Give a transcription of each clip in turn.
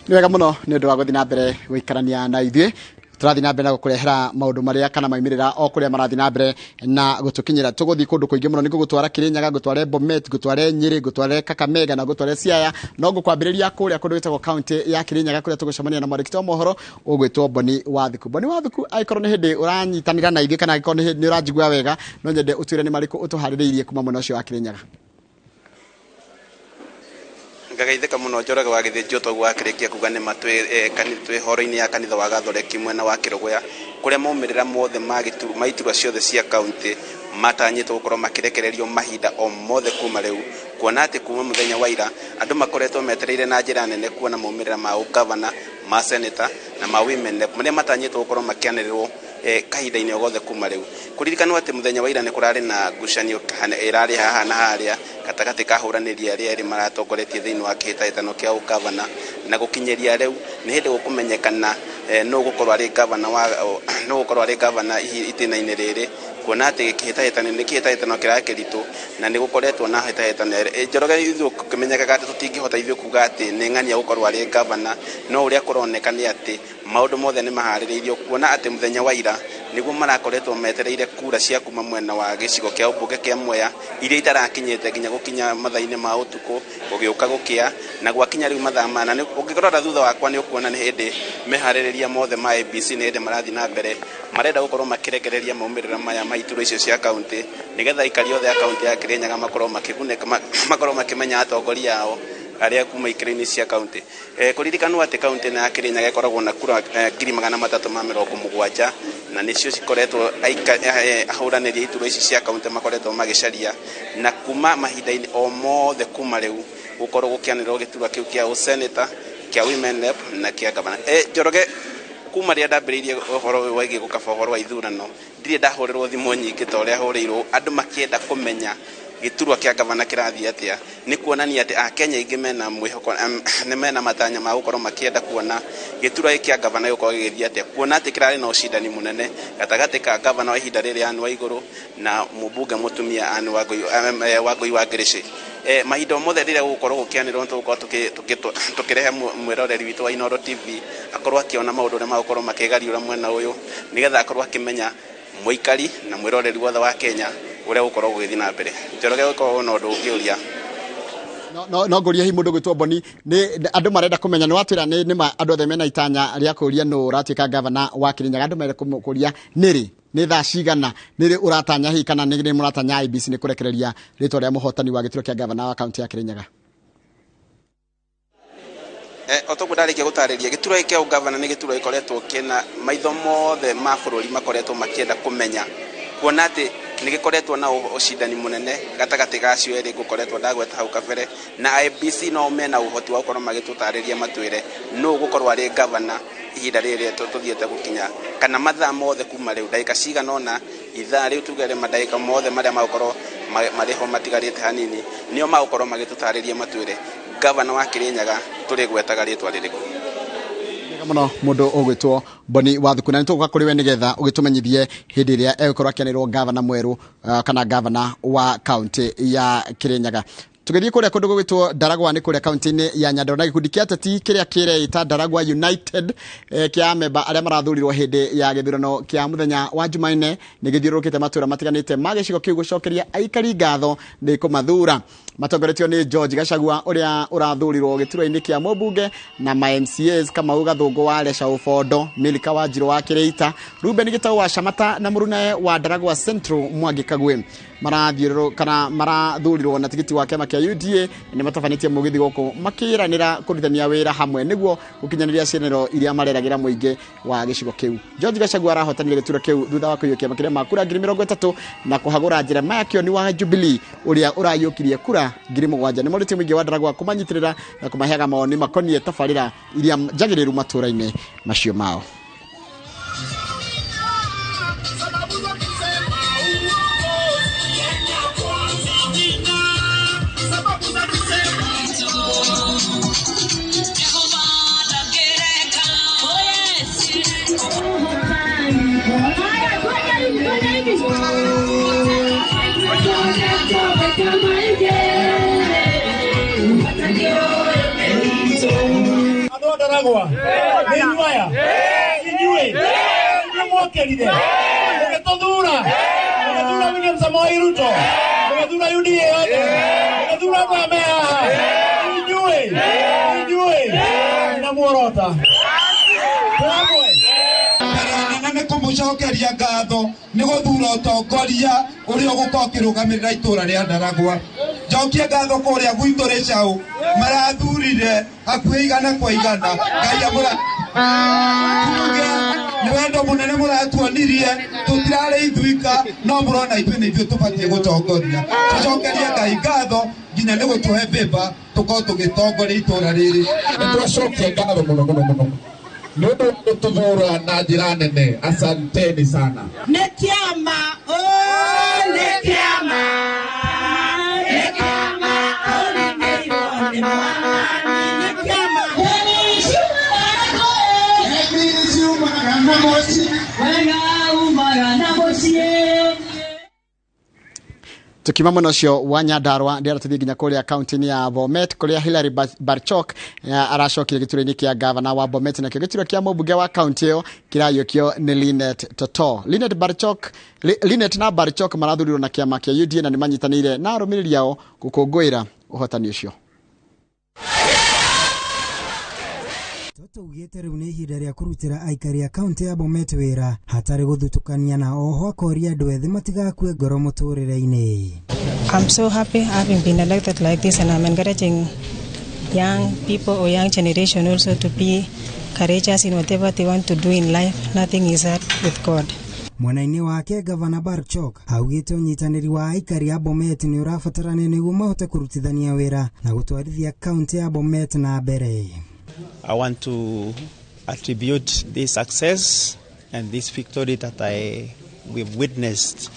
Nĩ wega mũno nĩ ũndũ wa gũthiĩ na mbere gũikarania na ithuĩ. Tũrathiĩ na mbere na gũkũrehera maũndũ marĩa kana maumĩrĩra o kũrĩa marathiĩ na mbere na gũtũkinyĩra. Tũgũthiĩ kũndũ kũingĩ mũno, nĩ ngũgũtwara Kĩrĩnyaga, ngũtware Bomet, ngũtware Nyĩrĩ, ngũtware Kakamega na ngũtware Siaya. No ngũkwambĩrĩria kũrĩa kũndũ gwĩtagwo kaunti ya Kĩrĩnyaga kũrĩa tũgũcemania na mwandĩki wa mohoro ũgwĩtwo Boni Wathuku. Boni Wathuku, angĩkorwo nĩ hĩndĩ ũranyitanĩra na ithuĩ kana angĩkorwo nĩ hĩndĩ nĩ ũranjigua wega, no nyende ũtwĩre nĩ marĩkũ ũtũharĩrĩirie kuma mwena ũcio wa Kĩrĩnyaga. Ngagaithĩka mũno Njoroge wa Gĩthĩnjĩ toguo akĩrĩkia kuga nĩ ma twĩ horo-inĩ ya kanitha wa Gathoreki mwena wa Kĩrũgũya kũrĩa maumĩrĩra mothe ma iturwa ciothe cia kaunti matanyĩtwo gũkorwo makĩrekererio mahinda o mothe kuma rĩu, kuona atĩ kuma mũthenya wa ira andũ makoretwo metereire na njĩra nene kuona maumĩrĩra ma ũgavana, ma seneta na ma women rep marĩa matanyĩtwo gũkorwo makĩanĩrĩrwo kahinda-inĩ o gothe kuma rĩu. Kũririkanwo atĩ mũthenya wa ira nĩ kũrarĩ na ngucanio ĩrarĩ haha na harĩa gatagatĩ ka ahũranĩri arĩa erĩ maratongoretie thĩinĩ wa kĩhĩtahĩtano kĩa ũgavana, na gũkinyĩria rĩu nĩ hĩndĩ gũkũmenyekana nũ gũkorwo arĩ gavana wa nũ gũkorwo arĩ gavana itĩna-inĩ rĩrĩ, kuona atĩ kĩhĩtahĩtano nĩ kĩhĩtahĩtano kĩrakĩritũ na nĩ gũkoretwo na hĩtahĩtano. Njoroge ithuĩ gũkĩmenyekaga atĩ tũtingĩhota ithuĩ kuga atĩ nĩ ng'ania gũkorwo arĩ gavana, no ũrĩa kũroneka nĩ atĩ maũndũ mothe nĩ maharĩrĩirio, kuona atĩ mũthenya wa ira nĩguo marakoretwo metereire kura cia kuma mwena wa gĩcigo kĩa ũmbunge kĩa Mwea iria itarakinyĩte nginya gũkinya mathaa-inĩ ma ũtukũ gũgĩũka gũkĩa, na gwakinya rĩu mathaa mana. Ũngĩrora thutha wakwa nĩ ũkuona nĩ hĩndĩ meharĩrĩria mothe ma ABC nĩ hĩndĩ marathiĩ na mbere, marenda gũkorwo makĩrekereria maumĩrĩra maya ma iturwa icio cia kaunti nĩgetha aikari othe a kaunti ya Kĩrĩnyaga makorwo makĩgunĩka, makorwo makĩmenya atongoria ao arĩa kuma ikĩro-inĩ cia kaunti. Kũririkanwo atĩ kaunti ĩno ya Kĩrĩnyaga ĩkoragwo na kura 370,000 na nĩcio cikoretwo ahũranĩri a iturwa ici cia kaunti makoretwo magĩcaria, na kuma mahinda-inĩ o mothe kuma rĩu gũkorwo gũkĩanĩrĩrwo gĩturwa kĩu kĩa ũseneta, kĩa women rep na kĩa gavana. Njoroge, kuma rĩrĩa ndambĩrĩirie ũhoro ũyũ wĩgiĩ gũkaba ũhoro wa ithurano ndirĩ ndahũrĩrwo thimũ nyingĩ ta ũrĩa hũrĩirwo andũ makĩenda kũmenya gĩturwa kĩa gavana kĩrathiĩ atĩa. Nĩ kuonania atĩ Akenya aingĩ mena mwĩhoko, nĩ mena matanya ma gũkorwo makĩenda kuona gĩturwa gĩkĩ kĩa gavana gĩgũkorwo gĩgĩthiĩ atĩa, kuona atĩ kĩrarĩ na ũcindani mũnene gatagatĩ ka gavana wa ihinda rĩrĩ Anne Waigũrũ na mũmbunge mũtumia Anne Wangũi wa Ngĩrĩcĩ. Mahinda o mothe rĩrĩa gũgũkorwo gũkĩanĩrĩrwo nĩ tũgũkorwo tũkĩrehe mwĩroreri witũ wa Inooro TV akorwo akĩona maũndũ ũrĩa magũkorwo makĩgariũra mwena ũyũ nĩgetha akorwo akĩmenya mũikari na mwĩroreri wothe wa Kenya ũrĩa gũkorwo gũgĩthiĩ na mbere. Njoroge, gũkorwo na ũndũ ũngĩũria? No ngũrie hihi mũndũ gwĩtwo Boni, nĩ andũ marenda kũmenya, nĩ watwĩra nĩ ma andũ othe mena itanya rĩa kũũria nũ ũratuĩka gavana wa Kĩrĩnyaga. Andũ marenda kũũria nĩ rĩ, nĩ thaa cigana, nĩ rĩ ũratanya hihi kana nĩ rĩ mũratanya IEBC nĩ kũrekereria rĩtwa rĩa mũhotani wa gĩturwa kĩa gavana wa kaunti ya Kĩrĩnyaga? O toguo ndarĩkia gũtarĩria, gĩturwa gĩkĩ kĩa ũgavana nĩ gĩturwa gĩkoretwo kĩna maitho mothe ma bũrũri makoretwo makĩenda kũmenya, kuona atĩ nĩ gĩkoretwo na ũcindani mũnene gatagatĩ ga acio erĩ ngũkoretwo ndagweta hau kabere, na IEBC no mena ũhoti wa gũkorwo magĩtũtarĩria matwĩre nũ ũgũkorwo arĩ gavana ihinda rĩrĩ tũthiĩte gũkinya, kana mathaa mothe kuma rĩu ndagĩka cigana ũna, ithaa rĩu tuge rĩ mandagĩka mothe marĩa magũkorwo marĩ ho matigarĩte hanini nĩo magũkorwo magĩtũtarĩria matwĩre gavana wa Kĩrĩnyaga tũrĩgwetaga rĩtwa rĩrĩkũ. Wega mũno mũndũ ũgwĩtwo Boni Wathuku, na nĩtũgũka kũrĩ we nĩgetha ũgĩtũmenyithie hĩndĩ ĩrĩa egũkorwo akĩanĩrĩrwo gavana mwerũ, kana gavana wa kaunti ya Kĩrĩnyaga. Tũgĩthiĩ kũrĩa kũndũ gũgwĩtwo Ndaragwa nĩ kũrĩa kaunti-inĩ ya Nyandarua, na gĩkundi kĩa ateti kĩrĩa kĩreĩta Ndaragwa United, kĩa amemba arĩa marathurirwo hĩndĩ ya gĩthurano kĩa mũthenya wa Jumanne nĩ gĩthiũrũrũkĩte matũũra matiganĩte ma gĩcigo kĩu gũcokeria aikari ngatho nĩ kũmathura. Matongoretio nĩ George Gachagua ũrĩa ũrathurirwo gĩturwa-inĩ kĩa mũmbunge na ma MCAs Kamau Gathũngũ wa Lesha Ũbondo, Milika wa Njirũ wa Kĩrĩita, Ruben Gĩtau wa Camata na mũrunae wa Ndaragwa Central Mwangi Kagwe. Marathiũrũrũ kana marathurirwo na tigiti wa kĩama kĩa UDA nĩ matabanĩtie mũgithi gũkũ makĩranĩra kũrutithania wĩra hamwe nĩguo gũkinyanĩria ciĩranĩro iria mareragĩra mũingĩ wa gĩcigo kĩu. George Gachagua arahotanire gĩturwa kĩu thutha wa kũiyũkia makĩria ma kura 30,000 na kũhagũra Jeremiah Kioni wa Jubilee ũrĩa ũraiyũkirie kura 7,000. Nĩ morĩtie mũingĩ wa Ndaragwa kũmanyitĩrĩra na kũmaheaga mawoni makoniĩ tabarĩra iria njagĩrĩru matũũra-inĩ macio mao. Andũ a Ndaragwa. Ndaragwa nĩ inyuĩ aya inyuĩ inyuĩ mwokĩrire mũgĩtũthura mũgĩthura William Samoei Ruto mũgĩthura UDA yothe mũgĩthura andũ aya me haha inyuĩ inyuĩ na muorota twamwe nene nĩ kũmũcokeria ngatho nĩ gũthura ũtongoria ũrĩa ũgũkorwo ũkĩrũgamĩrĩra itũra rĩa Ndaragwa. Njokie ngatho kũrĩa gwitũ Rĩcaũ marathurire hakuhĩ 100 kwa 100. Ngai amũra tuge nĩ wendo mũnene mũratuonirie, tũtirarĩ ithuika no mũrona ithuĩ nĩ ithuĩ tũbatiĩ gũtongoria. Tũcokerie Ngai ngatho nginya nĩ gũtũhe bĩba tũkorwo tũgĩtongoria itũra rĩrĩ. Nĩ twacokia ngatho mũno mũno mũno nĩ ũndũ wa gũtũthura na njĩra nene. Asanteni sana. Nĩ kĩama, nĩ kĩama, nĩ kĩama ũrĩmĩirwo nĩ Mwathani, nĩ kĩama. Wega umaga na mũciĩ. Tukiuma mwena ũcio wa Nyandarua ndĩrenda tũthiĩ nginya kũrĩa kaunti-inĩ ya Bomet kũrĩa Hilary Barchok aracokire gĩturwa-inĩ kĩa gavana wa Bomet, nakĩo gĩturwa kĩa mũmbunge wa kaunti ĩyo kĩrayũkio nĩ Linet Toto. Linet Barchok, Linet na Barchok marathurirwo na kĩama kĩa UDA na nĩ manyitanĩire na arũmĩrĩri ao gũkũngũĩra ũhotani ũcio. Toto ugĩte rĩu nĩ ihinda rĩa kũrutĩra aikari a kaunti ya Bomet wĩra hatarĩ gũthutũkania, na oho akoria andũ ethĩ matigakue ngoro mũtũrĩre-inĩ. I'm so happy having been elected like this, and I'm encouraging young people or young generation also to be courageous in whatever they want to do in life. Nothing is hard with God. Mwena-inĩ wake, Gavana Barchok augĩte ũnyitanĩri wa aikari a Bomet nĩ ũrabatarania nĩguo mahote kũrutithania wĩra na gũtwarithia kaunti ya Bomet na mbere. I want to attribute this success and this victory that we've witnessed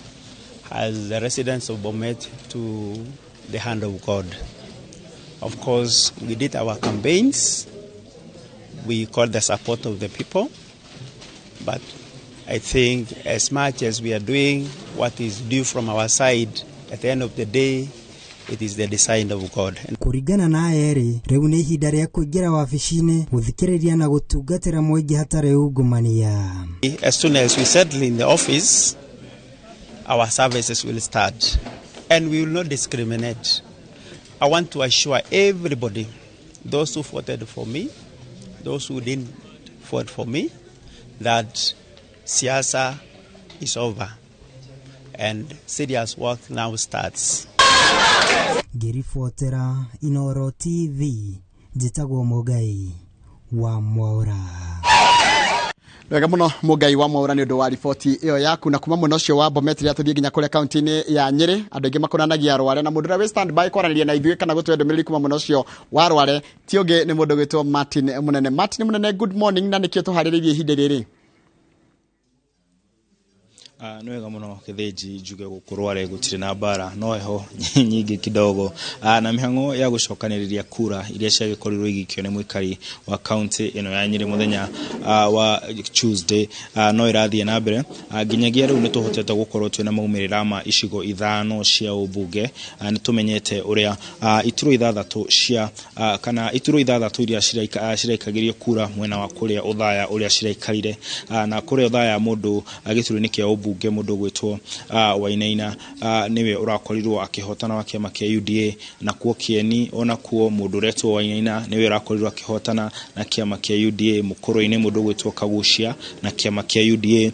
as the residents of Bomet to the hand of God. Of course, we did our campaigns, we got the support of the people, but I think as much as we are doing what is due from our side, at the end of the day, it is the design of God. Kũringana na erĩ, rĩu nĩ ihinda rĩa kũingĩra wabici-inĩ gũthikĩrĩria na gũtungatĩra mũingĩ hatarĩ ungumania. As soon as we settle in the office, our services will start and we will not discriminate. I want to assure everybody, those who voted for me, those who didn't vote for me, that siasa is over and serious work now starts. Ngĩribotera Inoro TV, njĩtagwo Mũngai wa Mwaũra. Wega muno, Mũngai wa Mwaũra, nĩ ũndũ wa riboti ĩyo yaku. Na kuma mwena ũcio wa Bomet rĩrĩa tũthiĩ nginya kũrĩa kaunti-inĩ ya Nyĩrĩ, andũ aingĩ makũranagia Rware, na mũndũ ũrĩa wĩ stand by kwaranĩria na ithuĩ kana gũtũhe ndũmĩrĩri kuma mwena ũcio wa Rware ti ũngĩ nĩ mũndũ gwĩtwo Martin Mũnene. Martin Mũnene, good morning, na nĩkĩo tũharĩrĩirie ihinda rĩrĩ? Nĩ wega mũno Gĩthĩnji, njuge gũkũ Rware gũtirĩ na mbara no heho nyingĩ kidogo, na mĩhang'o ya gũcokanĩrĩria kura iria ciagĩkorirwo igĩikio nĩ mũikari wa kaunti ĩno ya Nyĩrĩ mũthenya wa Tuesday no ĩrathiĩ na mbere. Nginyagia rĩu nĩ tũhotete gũkorwo twĩna maumĩrĩra ma icigo ithano cia ũmbunge. Nĩ tũmenyete ũrĩa iturwa ithathatũ cia kana iturwa ithathatũ iria ciraikagĩrio kura mwena wa kũrĩa Othaya ũrĩa ciraikarire. Na kũrĩa Othaya mũndũ gĩturwa-inĩ kĩa ũmbunge, mũndũ ũgwĩtwo Wainaina nĩwe ũrakorirwo akĩhotana wa kĩama kĩa UDA, na kuo Kieni onakuo mũndũ ũretwo Wainaina nĩwe ũrakorirwo akĩhotana na kĩama kĩa UDA, Mũkũrũ-inĩ mũndũ ũgwĩtwo Kagucia na kĩama kĩa UDA.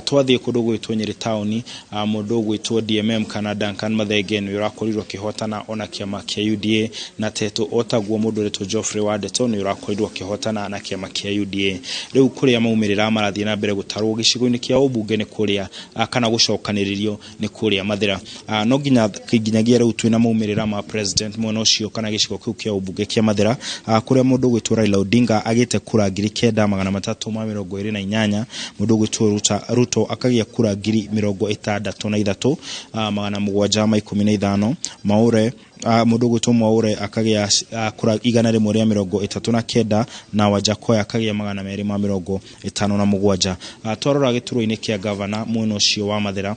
Twathiĩ kũndũ gwĩtwo Nyĩrĩ taũni, mũndũ ũgwĩtwo DMM kana Duncan Mathenge nĩwe ũrakorirwo akĩhotana ona kĩama kĩa UDA, na Tetu otaguo mũndũ ũretwo Geoffrey Wandeto nĩwe ũrakorirwo akĩhotana na kĩama kĩa UDA. Rĩu kũrĩa maumĩrĩra marathiĩ na mbere gũtarwo gĩcigo-inĩ kĩa ũmbunge nĩ kũrĩa kana gũcokanĩrĩrio nĩ kũrĩa Mathĩra. No nginya nginyagia rĩu twĩna maumĩrĩra ma president mwena ũcio kana gĩcigo kĩu kĩa ũmbunge kĩa Mathĩra, kũrĩa mũndũ ũgwĩtwo Raila Odinga agĩte kura 9328, mũndũ ũgwĩtwo Ruto akagĩa kura 63,715, Maure mũndũ ũgwĩtwo Mwaure akagĩa kura 139, na Wajakoya akagĩa 257. Twarora gĩturwa-inĩ kĩa gavana mwena ũcio wa Mathĩra,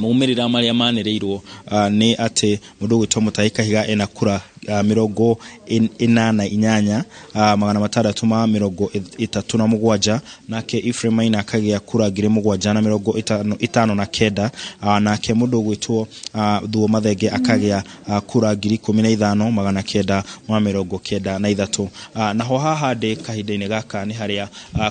Maumĩrĩra marĩa manĩrĩirwo nĩ atĩ mũndũ ũgwĩtwo Mutahi Kahiga ena kura 88, 637, nake Ephraim Maina akagĩa kura 7,059, nake mũndũ ũgwĩtwo Thuo Mathenge akagĩa kura 15,993. Naho haha ndĩ kahinda-inĩ gaka nĩ harĩa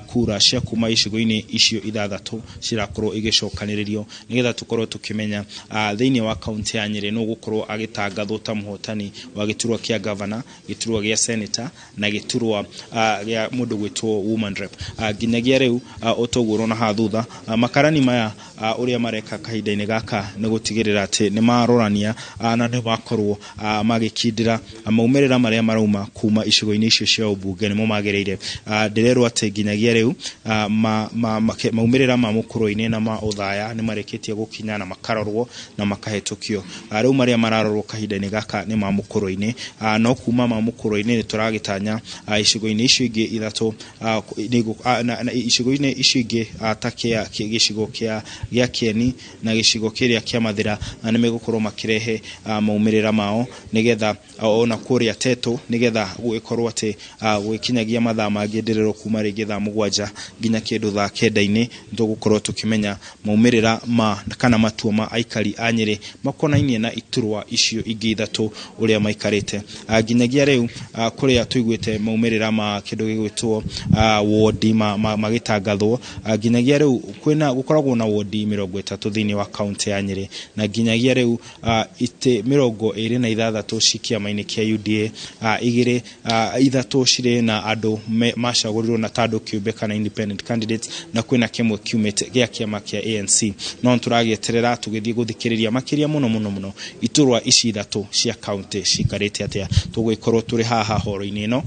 kura cia kuma icigo-inĩ icio 6 cirakorwo igĩcokanĩrĩrio nĩgetha tũkorwo tũkĩmenya thĩinĩ wa kaunti ya Nyĩrĩ nũ gũkorwo agĩtangathwo ta mũhotani wa gĩturwa kĩa gavana, gĩturwa gĩa senator na gĩturwa gĩa mũndũ gwĩtwo woman rep. Nginyagia rĩu ũtoguo ũrona haha thutha, makarani maya ũrĩa mareka kahinda-inĩ gaka nĩ gũtigĩrĩra atĩ nĩ marorania na nĩ makorwo magĩkindĩra maumĩrĩra marĩa marauma kuma icigo-inĩ icio cia ũmbunge nĩmo magĩrĩire. Ndĩrerwo atĩ nginyagia rĩu maumĩrĩra ma mũkũrũ-inĩ na ma ũthaya nĩ marĩkĩtie gũkinya na makarorwo na makahetũkio. Rĩu marĩa mararorwo kahinda-inĩ gaka nĩ ma mũkũrũ-inĩ, no kuma ma mũkũrũ-inĩ nĩ tũragĩtanya icigo-inĩ icio ingĩ 3, icigo-inĩ icio ingĩ ta gĩcigo gĩa Kĩeni na gĩcigo kĩrĩa kĩa Mathĩra nĩ megũkorwo makĩrehe maumĩrĩra mao nĩgetha ona kũrĩa Teto nĩgetha gũgĩkorwo atĩ gũgĩkinyagia mathaa mangĩ ndĩrerwo kuma rĩngĩ thaa 7 nginya kĩndũ thaa 9-inĩ nĩtũgũkorwo tũkĩmenya maumĩrĩra ma kana matua ma aikari a Nyĩrĩ makonainie na iturwa icio ingĩ 3 ũrĩa maikarĩte. Nginyagia rĩu kũrĩa tũiguĩte maumĩrĩra ma kĩndũ gĩgwĩtwo wodi magĩtangathwo, nginyagia rĩu kwĩna gũkoragwo na wodi 30 thĩinĩ wa kaunti ya Nyĩrĩ, na nginyagia rĩu itĩ 26 ci kĩama-inĩ kĩa UDA, 2 3 cirĩ na andũ macagũrirwo na ta andũ kĩũmbe kana independent candidates, na kwĩna kĩmwe kiumĩte gĩa kĩama kĩa ANC. No tũragĩeterera tũgĩthiĩ gũthikĩrĩria makĩria mũno mũno mũno iturwa ici 3 cia kaunti cikarĩte atĩa. Tũgũgĩkorwo tũrĩ haha horo-inĩ ĩno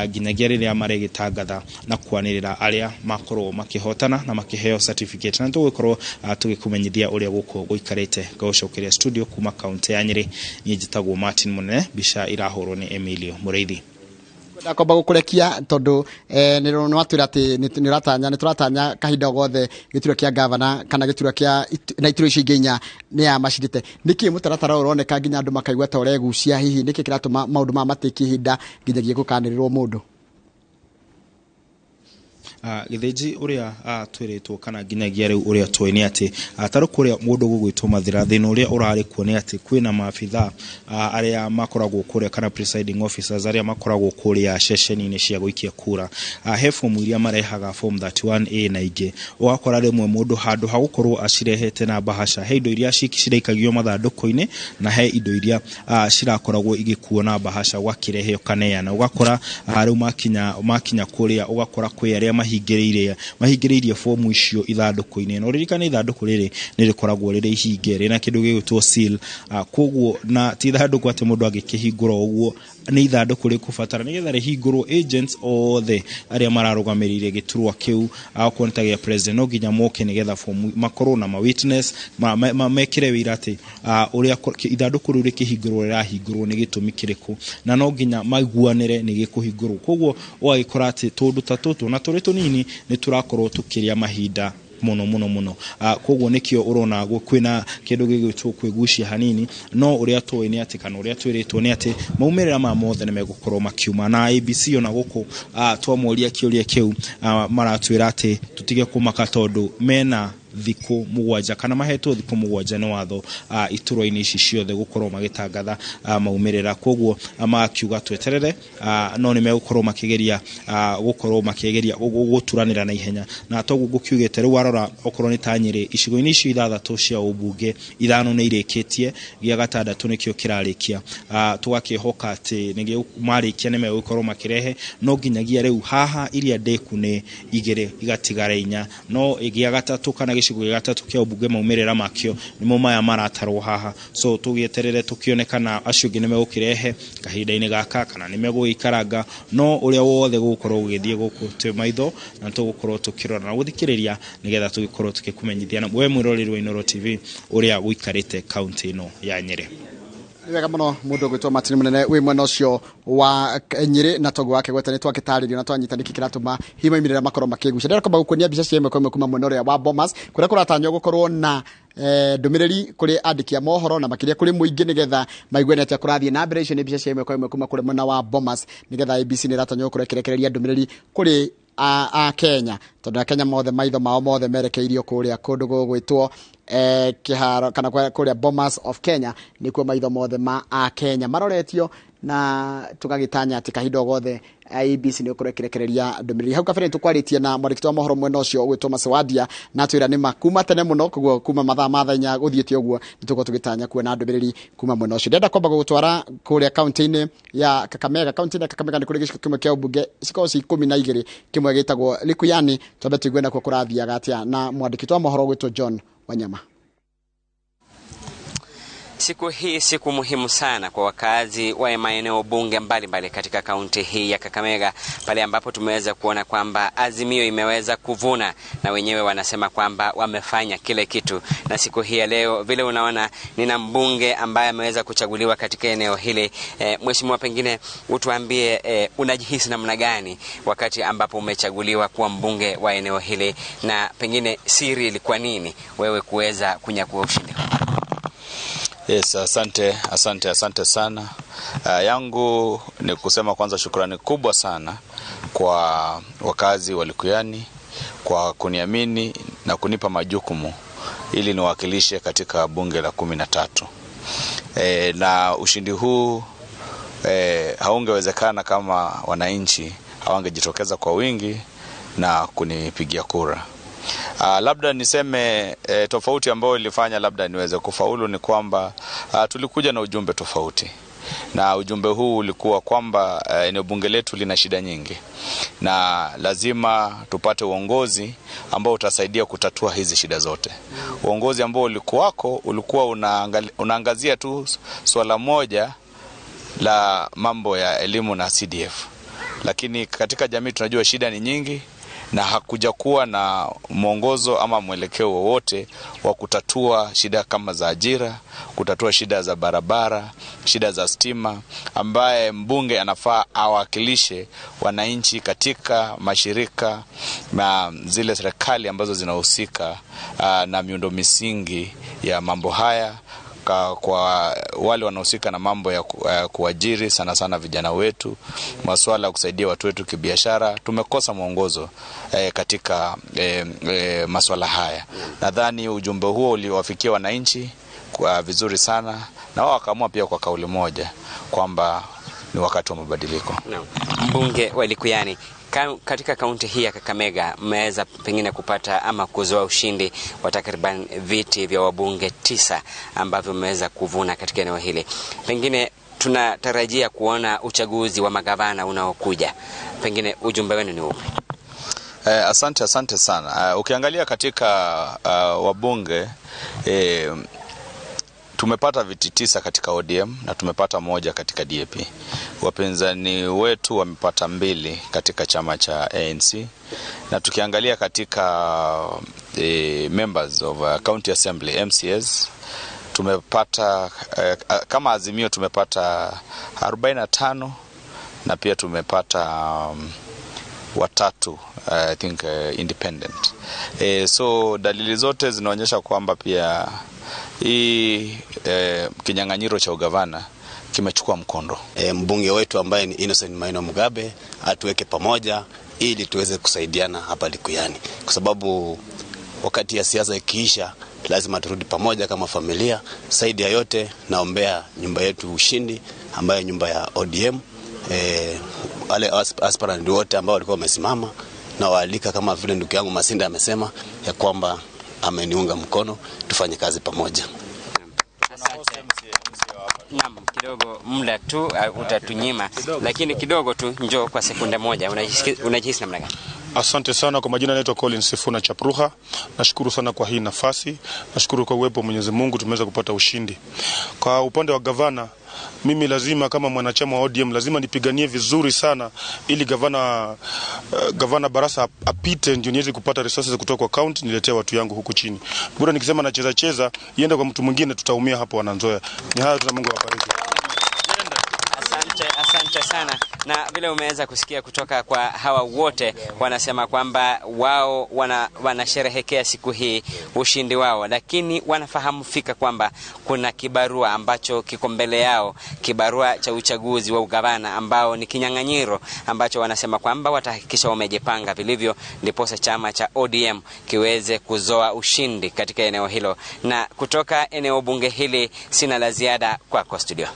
nginyagia rĩrĩa maregĩtangatha na kwanĩrĩra arĩa makorwo makĩhotana na makĩheo certificate, na tũgũgĩkorwo tũgĩkũmenyithia ũrĩa gũkũ gũikarĩte. Ngagũcokeria studio kuma kaunti ya Nyĩrĩ, niĩ njĩtagwo Martin Mũnene, mbica irahũrwo nĩ Emilio Mũrĩithi. Ndakomba gũkũrekia tondũ nĩ watwĩra atĩ nĩ tũratanya kahinda gothe gĩturwa kĩa gavana kana gĩturwa kĩa na iturwa icio ingĩ 4 nĩ ya macindĩte. Nĩkĩ mũtaratara ũyũ ũroneka nginya andũ makaigua ta ũregucia? Hihi nĩkĩ kĩratũma maũndũ maya matĩkie ihinda nginyagia gũkanĩrĩrwo mũndũ? Gĩthĩnji ũrĩa twĩrĩtwo kana nginyagia rĩu ũrĩa tũĩ nĩ atĩ tarĩ kũrĩa mũndũ gũgwĩtwo Mathĩra, thĩna ũrĩa ũrarĩ kuo nĩ atĩ kwĩna maabithaa arĩa makoragwo kũrĩa kana presiding officers arĩa makoragwo kũrĩa ceceni-inĩ cia gũikia kura. He fomu iria marehaga, form 31A na ingĩ, ũgakora rĩmwe mũndũ handũ ha gũkorwo acirehete na bahasha, he indo iria ciraikagio mathandũkũ-inĩ na he indo iria cirakoragwo igĩkuo na bahasha ũgakĩrehe ũkaneana. Ũgakora rĩu makinya kũrĩa ũgakora kwĩ arĩa mahingĩrĩirie fomu icio ithandũkũ-inĩ. Na ũririkane ithandũkũ rĩrĩ nĩ rĩkoragwo rĩrĩ ihinge rĩna kĩndũ gĩgwĩtwo seal, koguo na ti ithandũkũ atĩ mũndũ angĩkĩhingũra ũguo, nĩ ithandũkũ rĩkũbatara nĩgetha rĩhingũrwo agents othe arĩa mararũgamĩrĩire gĩturwa kĩu, okorwo nĩ ta gĩa president no nginya moke nĩgetha fomu makorwo na ma witness mekĩre wĩira atĩ ũrĩa ithandũkũ rĩu rĩkĩhingũrwo rĩrahingũrwo nĩ gĩtũmi kĩrĩkũ, na no nginya maiguanĩre nĩ gĩkũhingũrwo. Koguo ũgagĩkora atĩ tũndũ ta tũtũ na tũrĩ tũnini nĩ tũrakorwo tũkĩrĩa mahinda mũno mũno mũno. Koguo nĩkĩo ũrona kwĩna kĩndũ gĩgwĩtwo kwĩgucia hanini, no ũrĩa tũĩ nĩ atĩ kana ũrĩa twĩrĩtwo nĩ atĩ maumĩrĩra ma mothe nĩ megũkorwo makiuma. Na ABC ona gũkũ twamoria kĩũria kĩu, maratwĩra atĩ tũtige kũmaka tondũ mena thikũ 7 kana mahetwo thikũ 7 nĩ watho iturwa-inĩ ici ciothe gũkorwo magĩtangatha maumĩrĩra. Koguo makiuga tweterere, no nĩ megũkorwo makĩgeria gũkorwo makĩgeria gũturanĩra na ihenya. Na toguo ngũkiugĩte rĩu warora okorwo nĩ ta Nyĩrĩ icigo-inĩ icio 6 cia ũmbunge, 5 nĩ irĩkĩtie, gĩa 6 nĩkĩo kĩrarĩkia. Tũgakĩhoka atĩ nĩgĩo marĩkia nĩ megũkorwo makĩrehe, no nginyagia rĩu haha iria ndĩku nĩ 2 igatigara 4, no gĩa 3 kana gĩcigo gĩa 3 kĩa ũmbunge maumĩrĩra makĩo nĩmo maya maratarwo haha. So tũgĩeterere tũkĩone kana acio angĩ nĩ megũkĩrehe kahinda-inĩ gaka kana nĩ megũgĩikaranga, no ũrĩa wothe gũgũkorwo gũgĩthiĩ gũkũ twĩ maitho na tũgũkorwo tũkĩrora na gũthikĩrĩria nĩgetha tũgĩkorwo tũgĩkũmenyithia na we mwĩroreri wa Inooro TV ũrĩa gũikarĩte kaunti ĩno ya Nyĩrĩ. Nĩ wega mũno mũndũ ũgwĩtwo Martin Mũnene wĩ mwena ũcio wa Nyĩrĩ, na toguo wake gweta nĩ twagĩtarĩrio na twanyita nĩkĩ kĩratũma hihi maumĩrĩra makorwo makĩgucia. Ndĩrenda kwamba gũkuonia mbica cia ĩmwe kwa ĩmwe kuma mwena ũrĩa wa Bomas kũrĩa kũratanywo gũkorwo na Ndũmĩrĩri kũrĩ andĩki a mohoro na makĩria kũrĩ mũingĩ nĩgetha maigue nĩ atĩa kũrathiĩ na mbere. Icio nĩ mbica cia ĩmwe kwa ĩmwe kuma kũrĩ mwena wa Bomas, nĩgetha IEBC nĩ ĩratanywo gũkorwo ĩkĩrekereria ndũmĩrĩri kũrĩ a Kenya, tondũ Akenya mothe maitho mao mothe merekeirio kũrĩa kũndũ gũgwĩtwo kĩharo kana kũrĩa Bomas of Kenya, nĩkuo maitho mothe ma a Kenya maroretio, na tũgagĩtanya atĩ kahinda o gothe IEBC nĩ ũkorwo ĩkĩrekereria ndũmĩrĩri. Hau kabere nĩtũkwarĩtie na mwandĩki wa mohoro mwena ũcio ũgwĩtwo Macewadia, na atwĩra nĩma kuma tene mũno, koguo kuma mathaa ma thaa 4 gũthiĩte ũguo nĩtũgũkorwo tũgĩtanya kuona ndũmĩrĩri kuma mwena ũcio. Ndĩrenda kwamba gũgũtwara kũrĩa kaunti-inĩ ya Kakamega. Kaunti-inĩ ya Kakamega nĩ kũrĩ gĩcigo kĩmwe kĩa ũmbunge cikoragwo ci 12, kĩmwe gĩtagwo Likuyani. Twambe tũigue nakuo kũrathiaga atĩa na mwandĩki wa mohoro ũgwĩtwo John Wanyama. Siku hii siku muhimu sana kwa wakazi wa maeneo bunge mbalimbali katika kaunti hii ya Kakamega, pale ambapo tumeweza kuona kwamba Azimio imeweza kuvuna na wenyewe wanasema kwamba wamefanya kile kitu. Na siku hii ya leo vile unaona nina mbunge ambaye ameweza kuchaguliwa katika eneo hili. Mheshimiwa, pengine utuambie unajihisi namna gani wakati ambapo umechaguliwa kuwa mbunge wa eneo hili, na pengine siri ilikuwa nini wewe kuweza kunyakua ushindi? Yes, asante sana. Yangu ni kusema kwanza shukrani kubwa sana kwa wakazi wa Likuyani kwa kuniamini na kunipa majukumu ili niwakilishe katika bunge la 13. Na ushindi huu haungewezekana kama wananchi hawangejitokeza kwa wingi na kunipigia kura. Labda niseme tofauti ambayo ilifanya labda niweze kufaulu ni kwamba tulikuja na ujumbe tofauti. Na ujumbe huu ulikuwa kwamba eneo bunge letu lina shida nyingi na lazima tupate uongozi ambao utasaidia kutatua hizi shida zote. Uongozi ambao ulikuwako ulikuwa unaangazia tu swala moja la mambo ya elimu na CDF. Lakini katika jamii tunajua shida ni nyingi na hakuja kuwa na mwongozo ama mwelekeo wowote wa kutatua shida kama za ajira, kutatua shida za barabara, shida za stima, ambaye mbunge anafaa awakilishe wananchi katika mashirika na zile serikali ambazo zinahusika na miundo misingi ya mambo haya, kwa wale wanaohusika na mambo ya kuajiri sana sana vijana wetu, masuala ya kusaidia watu wetu kibiashara. Tumekosa mwongozo katika masuala haya. Nadhani ujumbe huo uliwafikia wananchi kwa vizuri sana, na wao wakaamua pia kwa kauli moja kwamba ni wakati wa mabadiliko. No. Mbunge wa Likuyani, katika kaunti hii ya Kakamega mmeweza pengine kupata ama kuzoa ushindi wa takriban viti vya wabunge 9 ambavyo mmeweza kuvuna katika eneo hili. Pengine tunatarajia kuona uchaguzi wa magavana unaokuja. Pengine ujumbe wenu ni upi? Asante sana. Ukiangalia katika wabunge tumepata viti 9 katika ODM na tumepata 1 katika DAP. Wapinzani wetu wamepata 2 katika chama cha ANC. Na tukiangalia katika members of County Assembly MCAs, tumepata kama Azimio tumepata 45 na pia tumepata 3 I think independent. So dalili zote zinaonyesha kwamba pia hii kinyang'anyiro cha ugavana kimechukua mkondo. Mbunge wetu ambaye ni Innocent Maina Mugabe atuweke pamoja ili tuweze kusaidiana hapa Likuyani, kwa sababu wakati ya siasa ikiisha lazima turudi pamoja kama familia. Zaidi ya yote naombea nyumba yetu ushindi, ambayo nyumba ya ODM. Wale aspirant wote ambao walikuwa wamesimama na waalika, kama vile ndugu yangu Masinda amesema ya kwamba ameniunga mkono, tufanye kazi pamoja. Asante. Naam, kidogo muda tu utatunyima, lakini kidogo tu njoo kwa sekunde moja. Unajihisi namna gani? Asante sana. Kwa majina naitwa Collins Sifuna Chapruha. Nashukuru sana kwa hii nafasi. Nashukuru kwa uwepo wa Mwenyezi Mungu tumeweza kupata ushindi. Kwa upande wa gavana, mimi lazima kama mwanachama wa ODM lazima nipiganie vizuri sana ili gavana Barasa apite, ndio niweze kupata resources kutoka kwa county niletee watu yangu huku chini. Bora nikisema nacheza cheza iende kwa mtu mwingine tutaumia hapo wananzoea. Ni hayo tu, Mungu awabariki. Asante, asante. Asante sana. Na vile umeweza kusikia kutoka kwa hawa wote, wanasema kwamba wao wanasherehekea siku hii ushindi wao, lakini wanafahamu fika kwamba kuna kibarua ambacho kiko mbele yao, kibarua cha uchaguzi wa ugavana ambao ni kinyang'anyiro ambacho wanasema kwamba watahakikisha wamejipanga vilivyo, ndiposa chama cha ODM kiweze kuzoa ushindi katika eneo hilo. Na kutoka eneo bunge hili sina la ziada, kwako studio.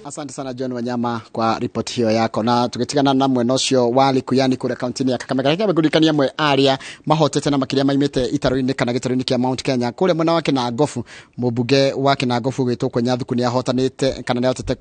Asante sana John Wanyama kwa ripoti hiyo yako. Na tugitigana na mwena ucio wa Likuyani kuria kaunti-inĩ ya Kakamega, reke ngũririkanie amwe aria mahotete na makiria maimĩte itaro-inĩ kana gĩtarũ-inĩ kĩa Mount Kenya kuria mwena wa Kinangofu. Mũmbunge wa Kinangofu gwĩtwo Kwenye Thuku nĩ ahotanĩte kana nĩ ahotete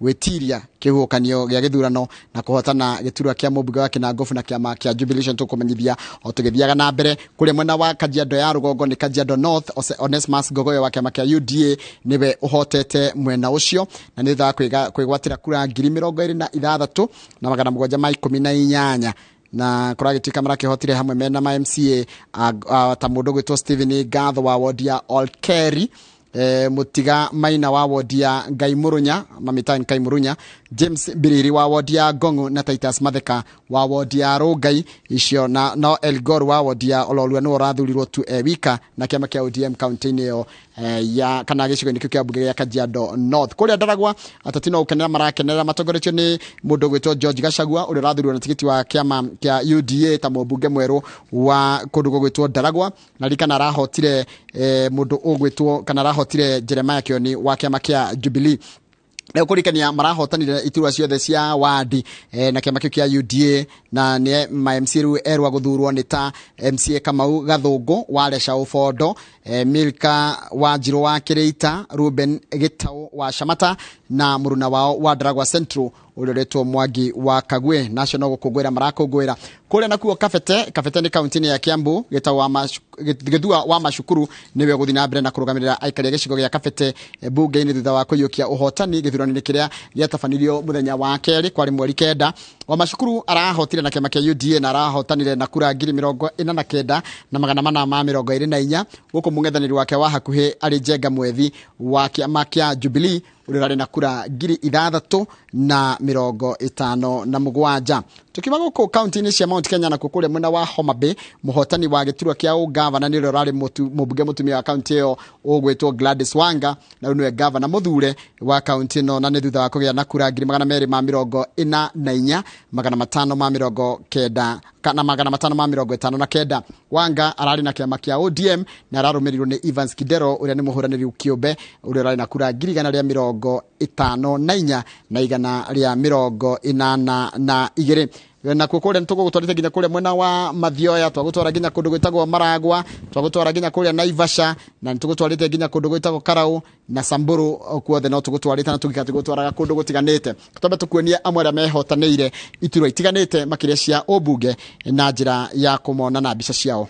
gwĩtiria kĩhuhũkanio gĩa gĩthurano na kũhotana gĩturwa kĩa mũmbunge wa Kinangofu na kĩama kĩa Jubilee. Tũkũmenyithia o tũgĩthiaga na mbere. Kuria mwena wa Kajiado ya rũgongo nĩ Kajiado North, Onesmus Ngogoyo wa kĩama kĩa UDA nĩwe ũhotete mwena ũcio na nĩ thutha wa kwĩgwatĩra kura 26,718 na kũragĩtuĩka marakĩhotire hamwe mena ma MCA ta mũndũ gwĩtwo Stephen Gatho wa wodi ya Olkeri, Mutiga Maina wa wodi ya Ngai Murunya, Mamita Ngai Murunya, James Biriri wa wodi ya Gongo na Titus Matheka wa wodi ya Rongai icio, na no Elgor wa wodi ya Ololua nĩwe ũrathurirwo tu wika na kĩama kĩa ODM kaunti-inĩ ĩyo ya kana gĩcigo-inĩ kĩu kĩa mbunge gĩa Kajiado North. Kũrĩa Ndaragwa ateti no gũkenera marakenera matongoretio nĩ mũndũ ũgwĩtwo George Gachagua ũrĩa ũrathurirwo na tigiti wa kĩama kĩa UDA ta mũmbunge mwerũ wa kũndũ gũgwĩtwo Ndaragwa, na ririkana arahotire mũndũ ũgwĩtwo kana arahotire Jeremiah Kioni wa kĩama kĩa Jubilee. Na kũririkania marahotanire iturwa ciothe cia wadi na kĩama kĩu kĩa UDA, na nĩ ma MC rĩu erwa gũthurwo nĩ ta MCA Kamau Gathũngũ wa Reca Ũbondo, Milka Wanjirũ wa Kĩrĩita, Ruben Gĩtaũ wa Shamata na mũruna wao wa Ndaragwa Central ũrĩa ũretwo Mwangi wa Kagwe. Nacio no gũkũngũĩra marakũngũĩra. Kũrĩa nakuo Kabete, Kabete nĩ kaunti-inĩ ya Kiambu, Gĩthua wa Macukuru nĩwe ũgũthiĩ na mbere na kũrũgamĩrĩra aikari a gĩcigo gĩa Kabete mbunge-inĩ thutha wa kũiyũkia ũhotani gĩthurano-inĩ kĩrĩa gĩatabanirio mũthenya wa kerĩ kwarĩ mweri 9. Wa Macukuru arahotire na kĩama kĩa UDA na arahotanire na kura 49,424, gũkũ mũng'ethanĩri wake wa hakuhĩ arĩ Njenga Mwethi wa kĩama kĩa Jubilee ũrĩa ũrarĩ na kura 6,057. Tukiuma gũkũ kaunti-inĩ cia Mount Kenya na kũrĩa mwena wa Homa Bay, mũhotani wa gĩturwa kĩa ũgavana nĩ ũrĩa ũrarĩ mũmbunge mũtumia wa kaunti ĩyo ũgwĩtwo Gladys Wanga, na rĩu nĩwe gavana mũthure wa kaunti ĩno, na nĩ thutha wa kũgĩa na kura 244,590 kana 559. Wanga ararĩ na kĩama kĩa ODM na ararũmĩrĩirwo nĩ Evans Kidero ũrĩa nĩ mũhũranĩri kĩũmbe ũrĩa ũrarĩ na kura 154 na 182. Na kuo kũrĩa nĩtũgũgũtwarĩte nginya kũrĩa mwena wa Mathioya, twagũtwara nginya kũndũ gwĩtagwo Maragwa, twagũtwara nginya kũrĩa Naivasha, na nĩtũgũtwarĩte nginya kũndũ gwĩtagwo Karau na Samburu, kuothe no tũgũtwarĩte na tũgĩka tũgũtwaraga kũndũ gũtiganĩte. Twambe tũkuonie amwe arĩa mehotanĩire iturwa itiganĩte makĩria cia ũmbunge na njĩra ya kũmona na mbica ciao.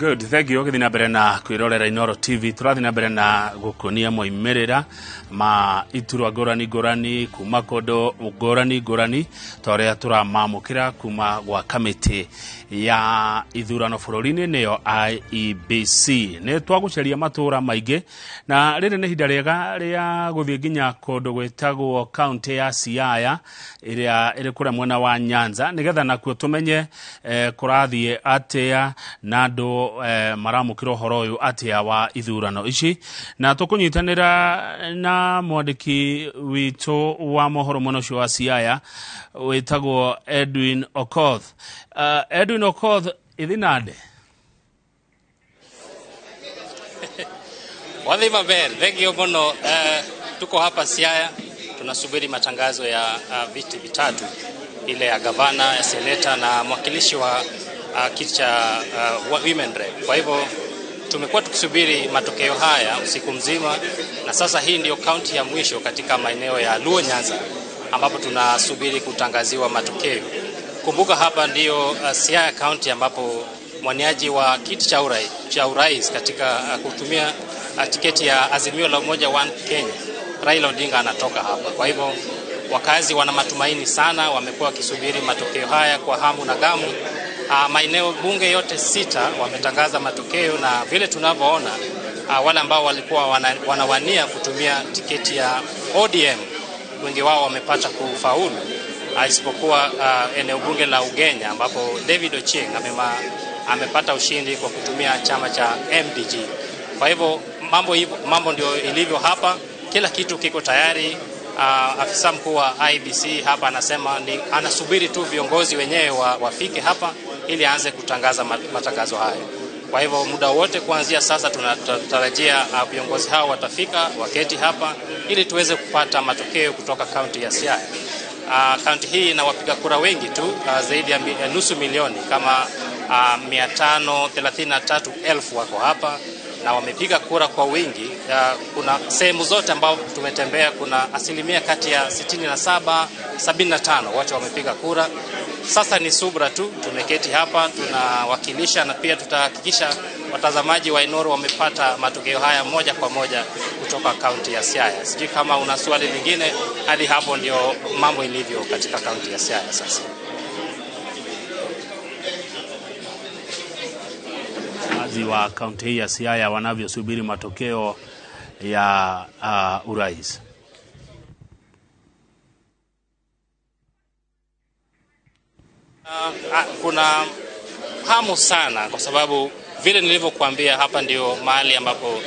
Good, thank you. Gĩthiĩ na mbere na kwĩrorera Inoro TV. Tũrathiĩ na mbere na gũkuonia moimĩrĩra ma iturwa ngũrani ngũrani kuma kũndũ ngũrani ngũrani ta ũrĩa tũramamũkĩra kuma gwa kamĩtĩ ya ithurano bũrũri-inĩ nĩyo IEBC. Nĩ twagũceria matũra maingĩ na rĩrĩ nĩ ihinda rĩega rĩa gũthiĩ nginya kũndũ gwĩtagwo kaũntĩ ya Siaya ĩrĩa ĩrĩ kũrĩa mwena wa Nyanza nĩgetha nakuo tũmenye kũrathiĩ atĩa na andũ maramũkĩra ũhoro ũyũ atĩa wa ithurano ici, na tũkũnyitanĩra na mwandĩki witũ wa mohoro mwena ũcio wa Siaya wĩtagwo Edwin Okoth. Edwin Okoth, idhi nade? Wadhi maber, thank you muno. Tuko hapa Siaya tunasubiri matangazo ya viti vitatu, ile ya gavana, ya seneta na mwakilishi wa kiti cha women rep. Kwa hivyo tumekuwa tukisubiri matokeo haya usiku mzima, na sasa hii ndio kaunti ya mwisho katika maeneo ya Luo Nyanza ambapo tunasubiri kutangaziwa matokeo. Kumbuka hapa ndio Siaya County ambapo mwaniaji wa kiti cha urais katika kutumia tiketi ya Azimio la Umoja One Kenya, Raila Odinga anatoka hapa. Kwa hivyo wakazi wana matumaini sana, wamekuwa wakisubiri matokeo haya kwa hamu na gamu. Maeneo bunge yote 6 wametangaza matokeo, na vile tunavyoona wale ambao walikuwa wanawania kutumia tiketi ya ODM wengi wao wamepata kufaulu, isipokuwa eneo bunge la Ugenya ambapo David Ochieng amepata ushindi kwa kutumia chama cha MDG. Kwa hivyo mambo ndio ilivyo hapa, kila kitu kiko tayari. Afisa mkuu wa IBC hapa anasema ni anasubiri tu viongozi wenyewe wafike hapa ili aanze kutangaza matangazo hayo. Kwa hivyo muda wote kuanzia sasa tunatarajia viongozi hao watafika waketi hapa ili tuweze kupata matokeo kutoka kaunti ya Siaya. Kaunti hii ina wapiga kura wengi tu, zaidi ya 500,000 kama 533,000 wako hapa na wamepiga kura kwa wingi. Kuna sehemu zote ambao tumetembea kuna asilimia kati ya 67 75 watu wamepiga kura. Sasa ni subra tu, tumeketi hapa tunawakilisha, na pia tutahakikisha watazamaji wa Inoro wamepata matokeo haya moja kwa moja kutoka kaunti ya Siaya. Sijui kama una swali lingine, hadi hapo ndio mambo ilivyo katika kaunti ya Siaya sasa. Wakazi wa kaunti hii ya Siaya wanavyosubiri matokeo ya urais. Kuna hamu sana kwa sababu vile nilivyokuambia hapa ndio mahali ambapo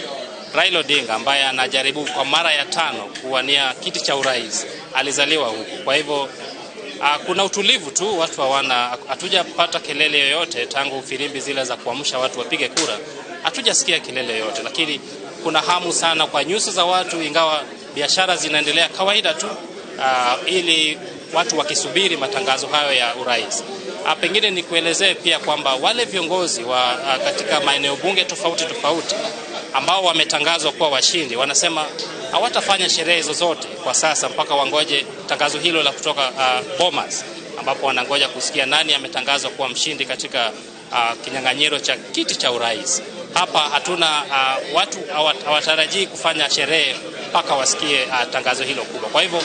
Raila Odinga ambaye anajaribu kwa mara ya 5 kuwania kiti cha urais alizaliwa huku. Kwa hivyo kuna utulivu tu, watu hawana, hatujapata kelele yoyote tangu filimbi zile za kuamsha watu wapige kura. Hatujasikia kelele yoyote, lakini kuna hamu sana kwa nyuso za watu, ingawa biashara zinaendelea kawaida tu, ili watu wakisubiri matangazo hayo ya urais. Pengine nikuelezee pia kwamba wale viongozi wa katika maeneo bunge tofauti tofauti ambao wametangazwa kuwa washindi wanasema hawatafanya sherehe zozote kwa sasa mpaka wangoje tangazo hilo la kutoka Bomas, ambapo wanangoja kusikia nani ametangazwa kuwa mshindi katika kinyang'anyiro cha kiti cha urais. Hapa hatuna watu hawatarajii kufanya sherehe mpaka wasikie tangazo hilo kubwa. Kwa hivyo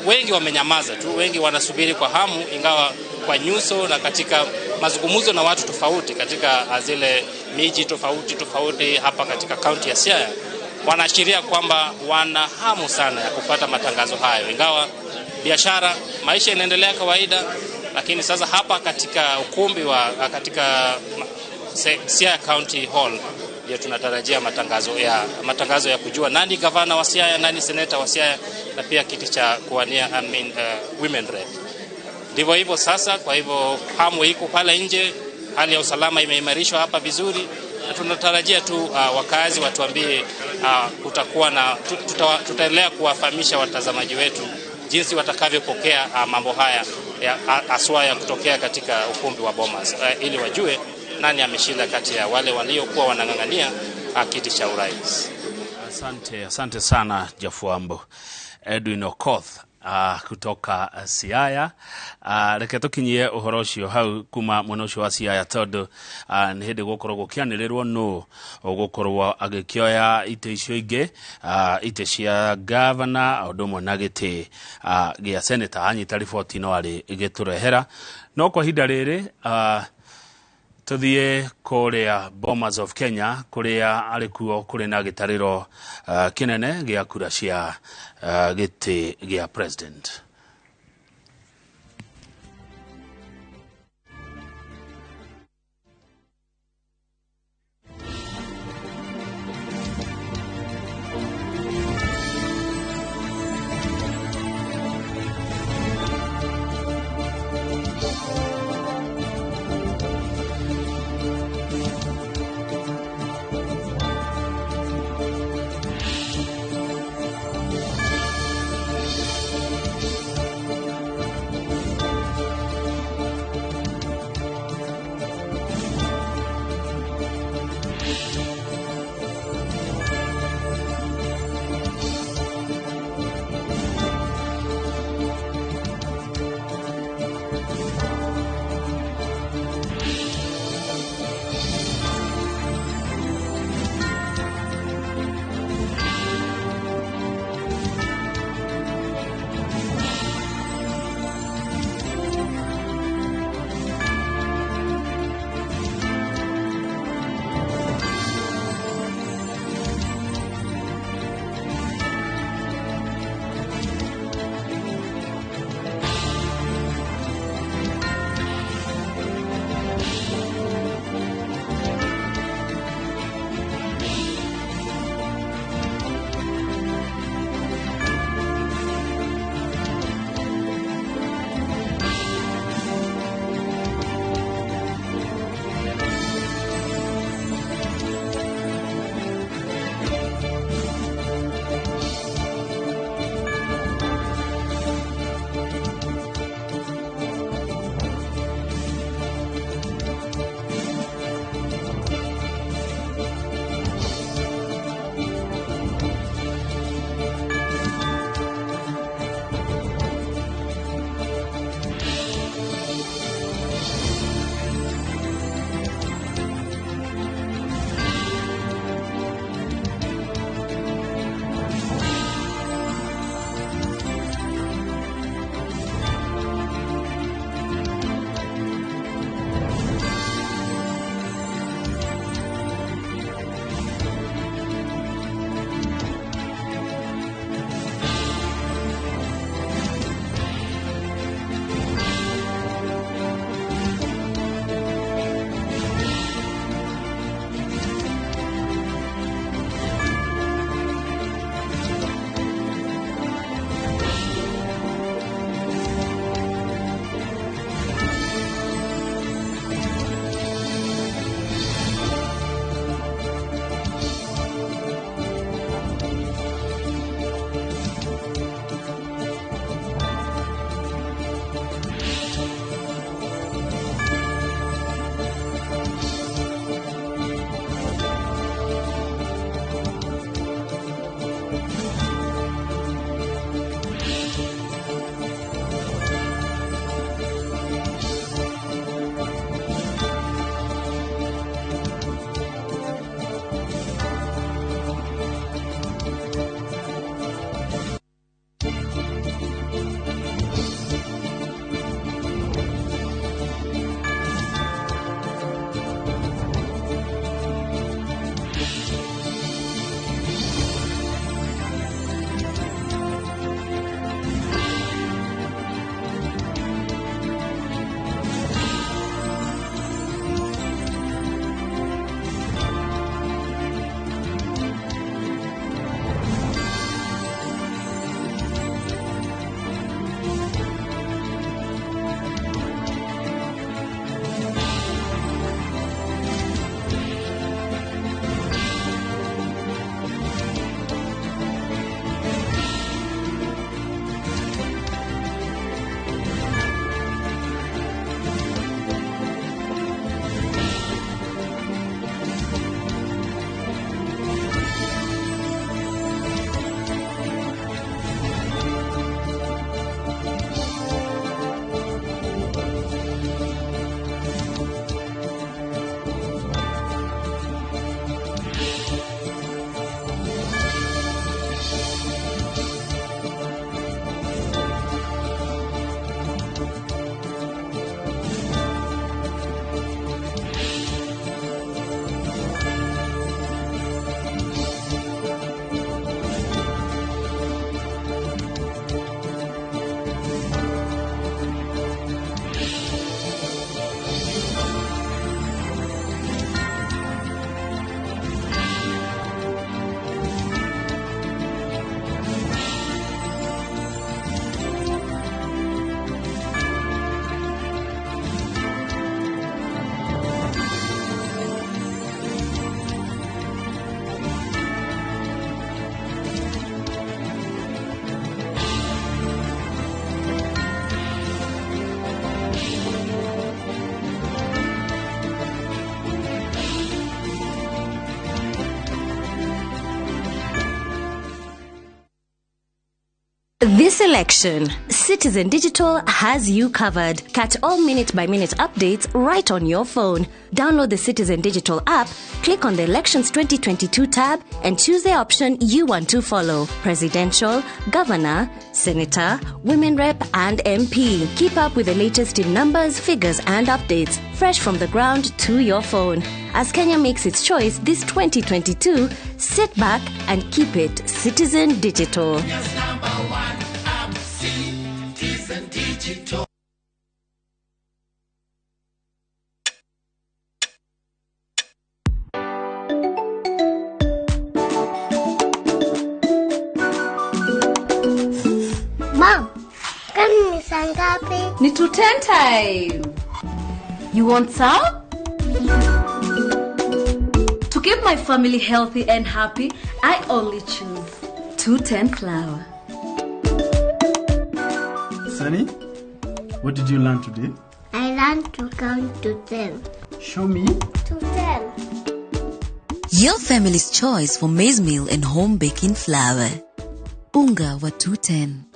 wengi wamenyamaza tu, wengi wanasubiri kwa hamu, ingawa kwa nyuso na katika mazungumzo na watu tofauti katika zile miji tofauti tofauti hapa katika kaunti ya Siaya wanaashiria kwamba wana hamu sana ya kupata matangazo hayo, ingawa biashara, maisha inaendelea kawaida. Lakini sasa hapa katika ukumbi wa katika Siaya County Hall ndio tunatarajia matangazo ya kujua nani gavana wa Siaya, nani seneta wa Siaya, na pia kiti cha kuwania women rep. Ndivyo hivyo sasa. Kwa hivyo hamu iko pale nje, hali ya usalama imeimarishwa hapa vizuri, na tunatarajia tu wakazi watuambie kutakuwa na tutaendelea kuwafahamisha watazamaji wetu jinsi watakavyopokea mambo haya aswa ya kutokea katika ukumbi wa Bomas, ili wajue nani ameshinda kati ya wale waliokuwa wanang'ang'ania kiti cha urais. Asante sana Jafuambo. Edwin Okoth Kutoka Siaya. Reke tũkinyie ũhoro ũcio hau kuma mwena ũcio wa Siaya, tondũ nĩ hĩndĩ gũkorwo gũkĩanĩrĩrwo nũ ũgũkorwo agĩkĩoya itĩ icio ingĩ, itĩ cia gavana o ũndũ ũmwe na gĩtĩ gĩa seneta. Anyita riboti no arĩ gĩtũrehera, no kwa ihinda rĩrĩ tuthiĩ kũrĩa Bomas of Kenya, kũrĩa arĩ kuo kũrĩ na gĩtarĩro kĩnene gĩa kura cia gĩtĩ gĩa president. This election, Citizen Digital has you covered. Catch all minute by minute updates right on your phone. Download the Citizen Digital app, click on the Elections 2022 tab, and choose the option you want to follow: presidential, governor, senator, women rep, and MP. Keep up with the latest in numbers, figures, and updates, fresh from the ground to your phone. As Kenya makes its choice this 2022, sit back and keep it Citizen Digital. Citizen Digital. Mom, kwani ni saa ngapi? Ni 2:10 time. You want some? To keep my family healthy and happy, I only choose 210 flour. Sunny, what did you learn today? I learned to count to 10. Show me. To 10. Your family's choice for maize meal and home baking flour. Unga wa 210.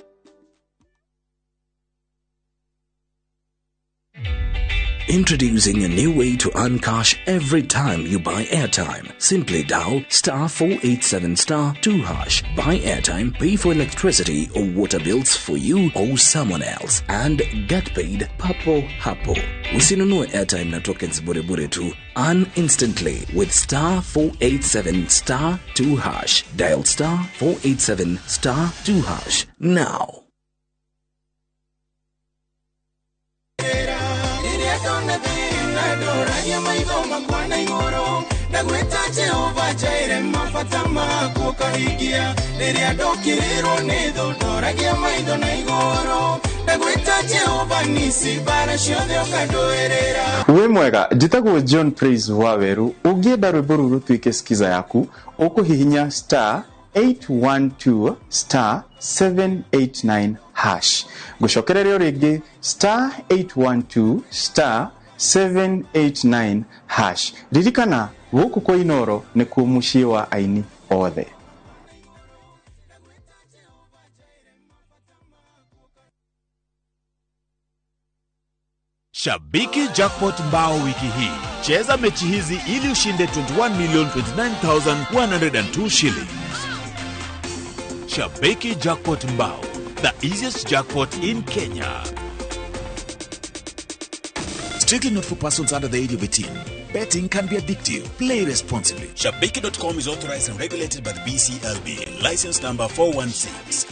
Introducing a new way to earn cash every time you buy airtime. Simply dial star 487 star 2 hash. Buy airtime, pay for electricity or water bills for you or someone else, and get paid papo hapo. Usinunue airtime na tokens bure bure tu. Earn instantly with star 487 star 2 hash. Dial star 487 star 2 hash now. Ndoragia maitho makwa na igũrũ ndagwĩta Jehova Jaire mabata makwa ũkahingia rĩrĩa ndokĩrĩrwo nĩ thũ ndoragia maitho na igũrũ ndagwĩta Jehova nisi bara ciothe ũkandũĩrĩra. Wĩ mwega, njĩtagwo John Praise Waweru. Ũngĩenda rwĩmbo rũu rũtuĩke skiza yaku, ũkũhihinya star 812 star 789 hash. Ngũcokereria o rĩngĩ star 812 star 789 hash. Ririkana gũkũ kwa Inoro nĩkuo mũciĩ wa aini othe. Shabiki Jackpot Mbao wiki hii. Cheza mechi hizi ili ushinde 21,029,102 shillings. Shabiki Jackpot Mbao, the easiest jackpot in Kenya. Strictly not for persons under the age of 18. Betting can be addictive. Play responsibly. Shabiki.com is authorized and regulated by the BCLB. License number 416.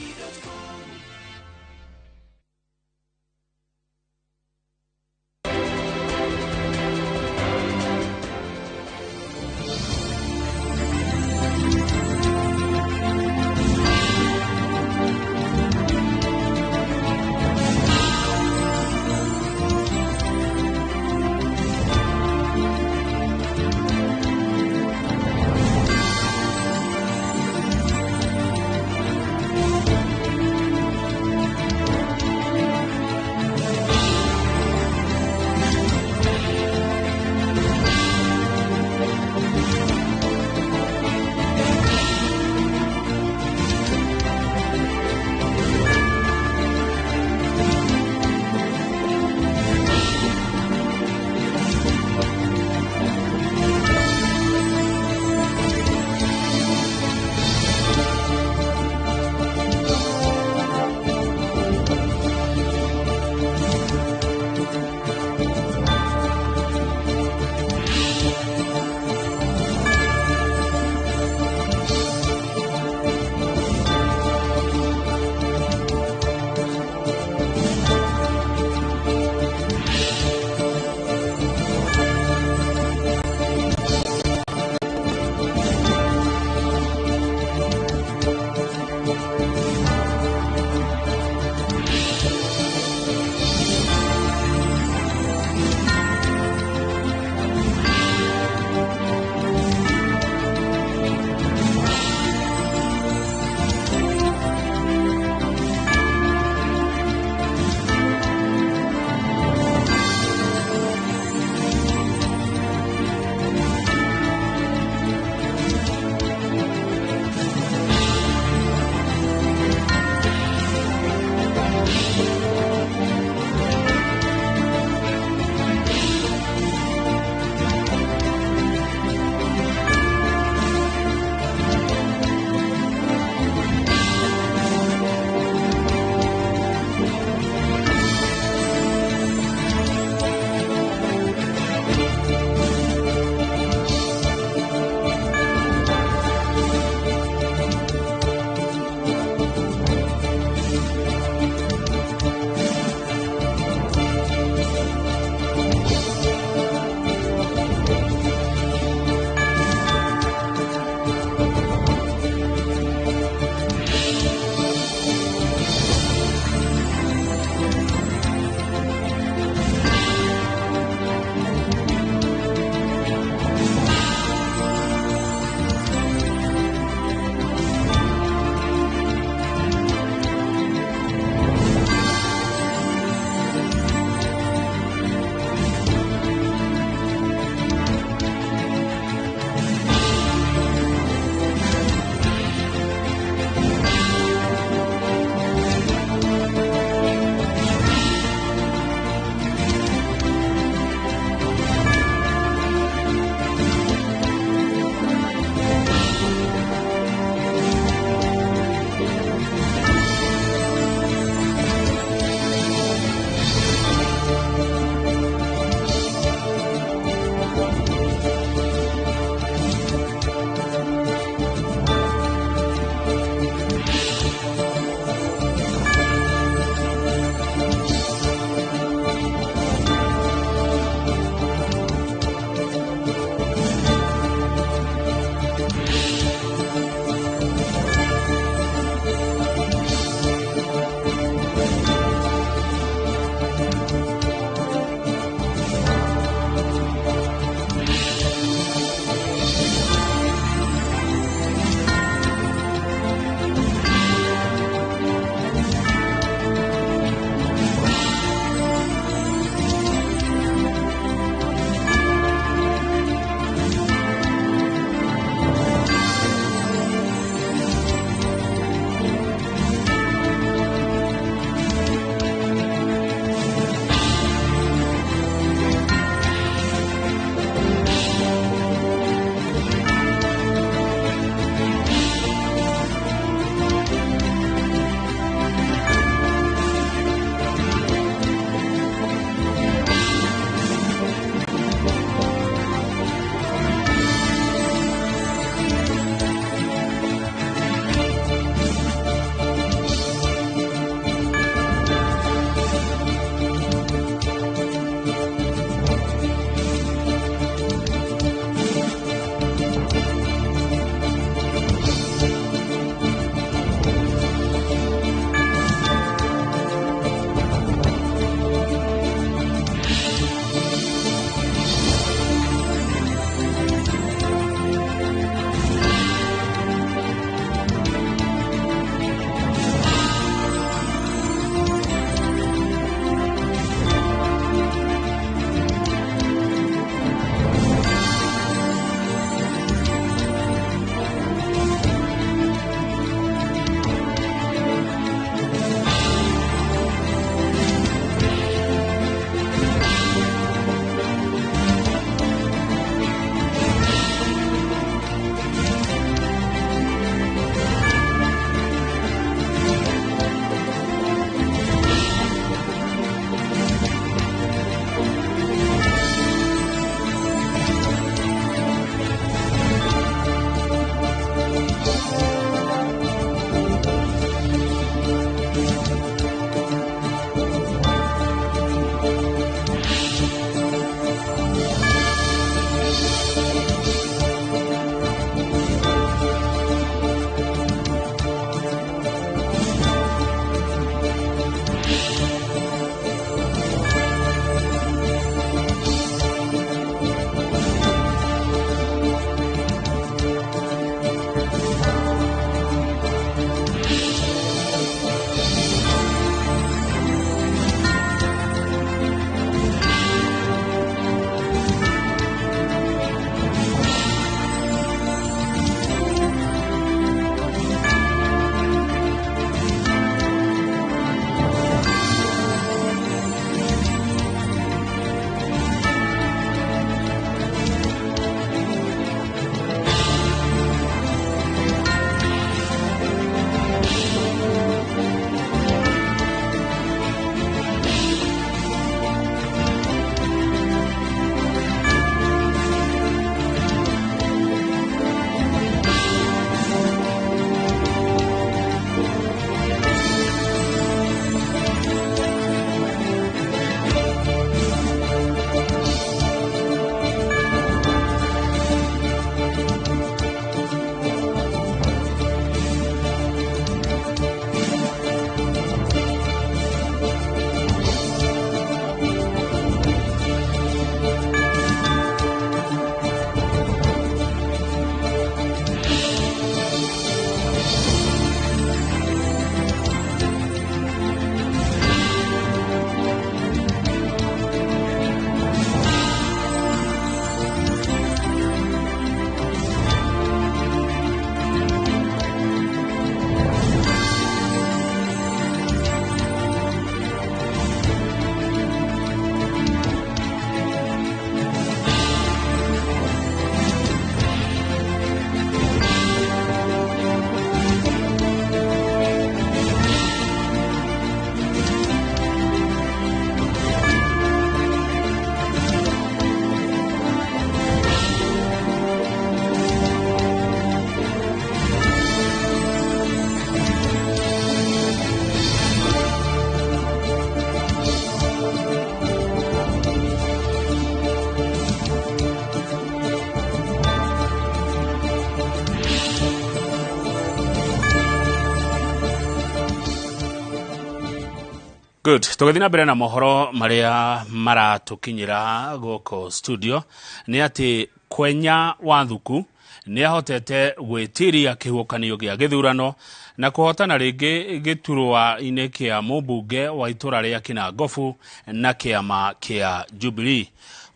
Good. Tũgĩthiĩ na mbere na mohoro marĩa maratũkinyĩra gũkũ studio nĩ atĩ Kwenya Wathuku nĩ ahotete gwĩtiria kĩhuhũkanio gĩa gĩthurano na kũhotana rĩngĩ gĩturwa-inĩ kĩa mũmbunge wa itũra rĩa Kinangofu na kĩama kĩa Jubilee.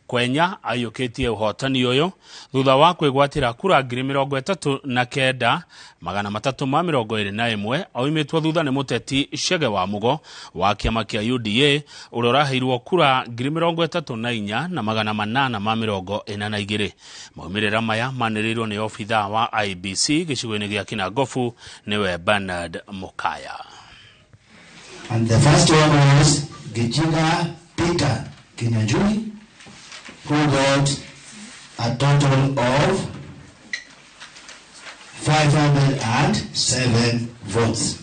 Kwenya aiyũkĩtie ũhotani ũyũ thutha wa kwĩgwatĩra kura 39,321 oimĩtwo thutha nĩ mũteti Chege wa Mugo wa kĩama kĩa UDA ũrĩa ũraheirwo kura 34,842. Maumĩrĩra maya manĩrĩirwo nĩ obithaa wa IEBC gĩcigo-inĩ gĩa Kinangofu nĩwe Bernard Mukaya. And the first one was Gijinga Peter Kinyanjui, who got a total of 507 votes.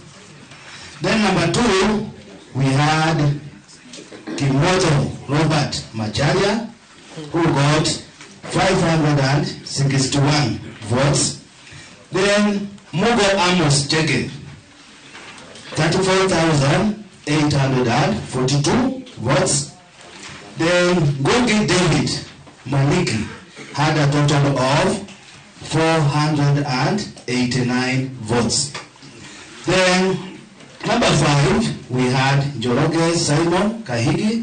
Then number two, we had Kimoto Robert Macharia, who got 561 votes. Then Mugo Amos Chege, 34,842 votes. Then Gogi David Maliki had a total of 489 votes. Then number 5, we had Njoroge Simon Kahigi,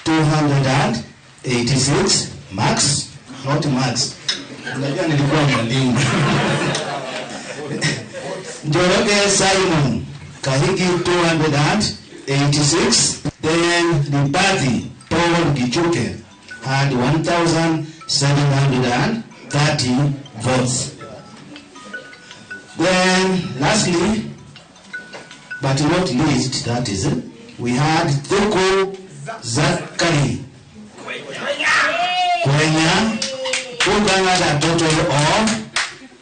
286 marks, not marks. Unajua nilikuwa mwalimu. Njoroge Simon Kahigi, 286. Then Ribathi Paul Gichuke had 1,730 votes. Then lastly, but not least, that is it, we had Thuku Zachary Kwenya, who garnered a total of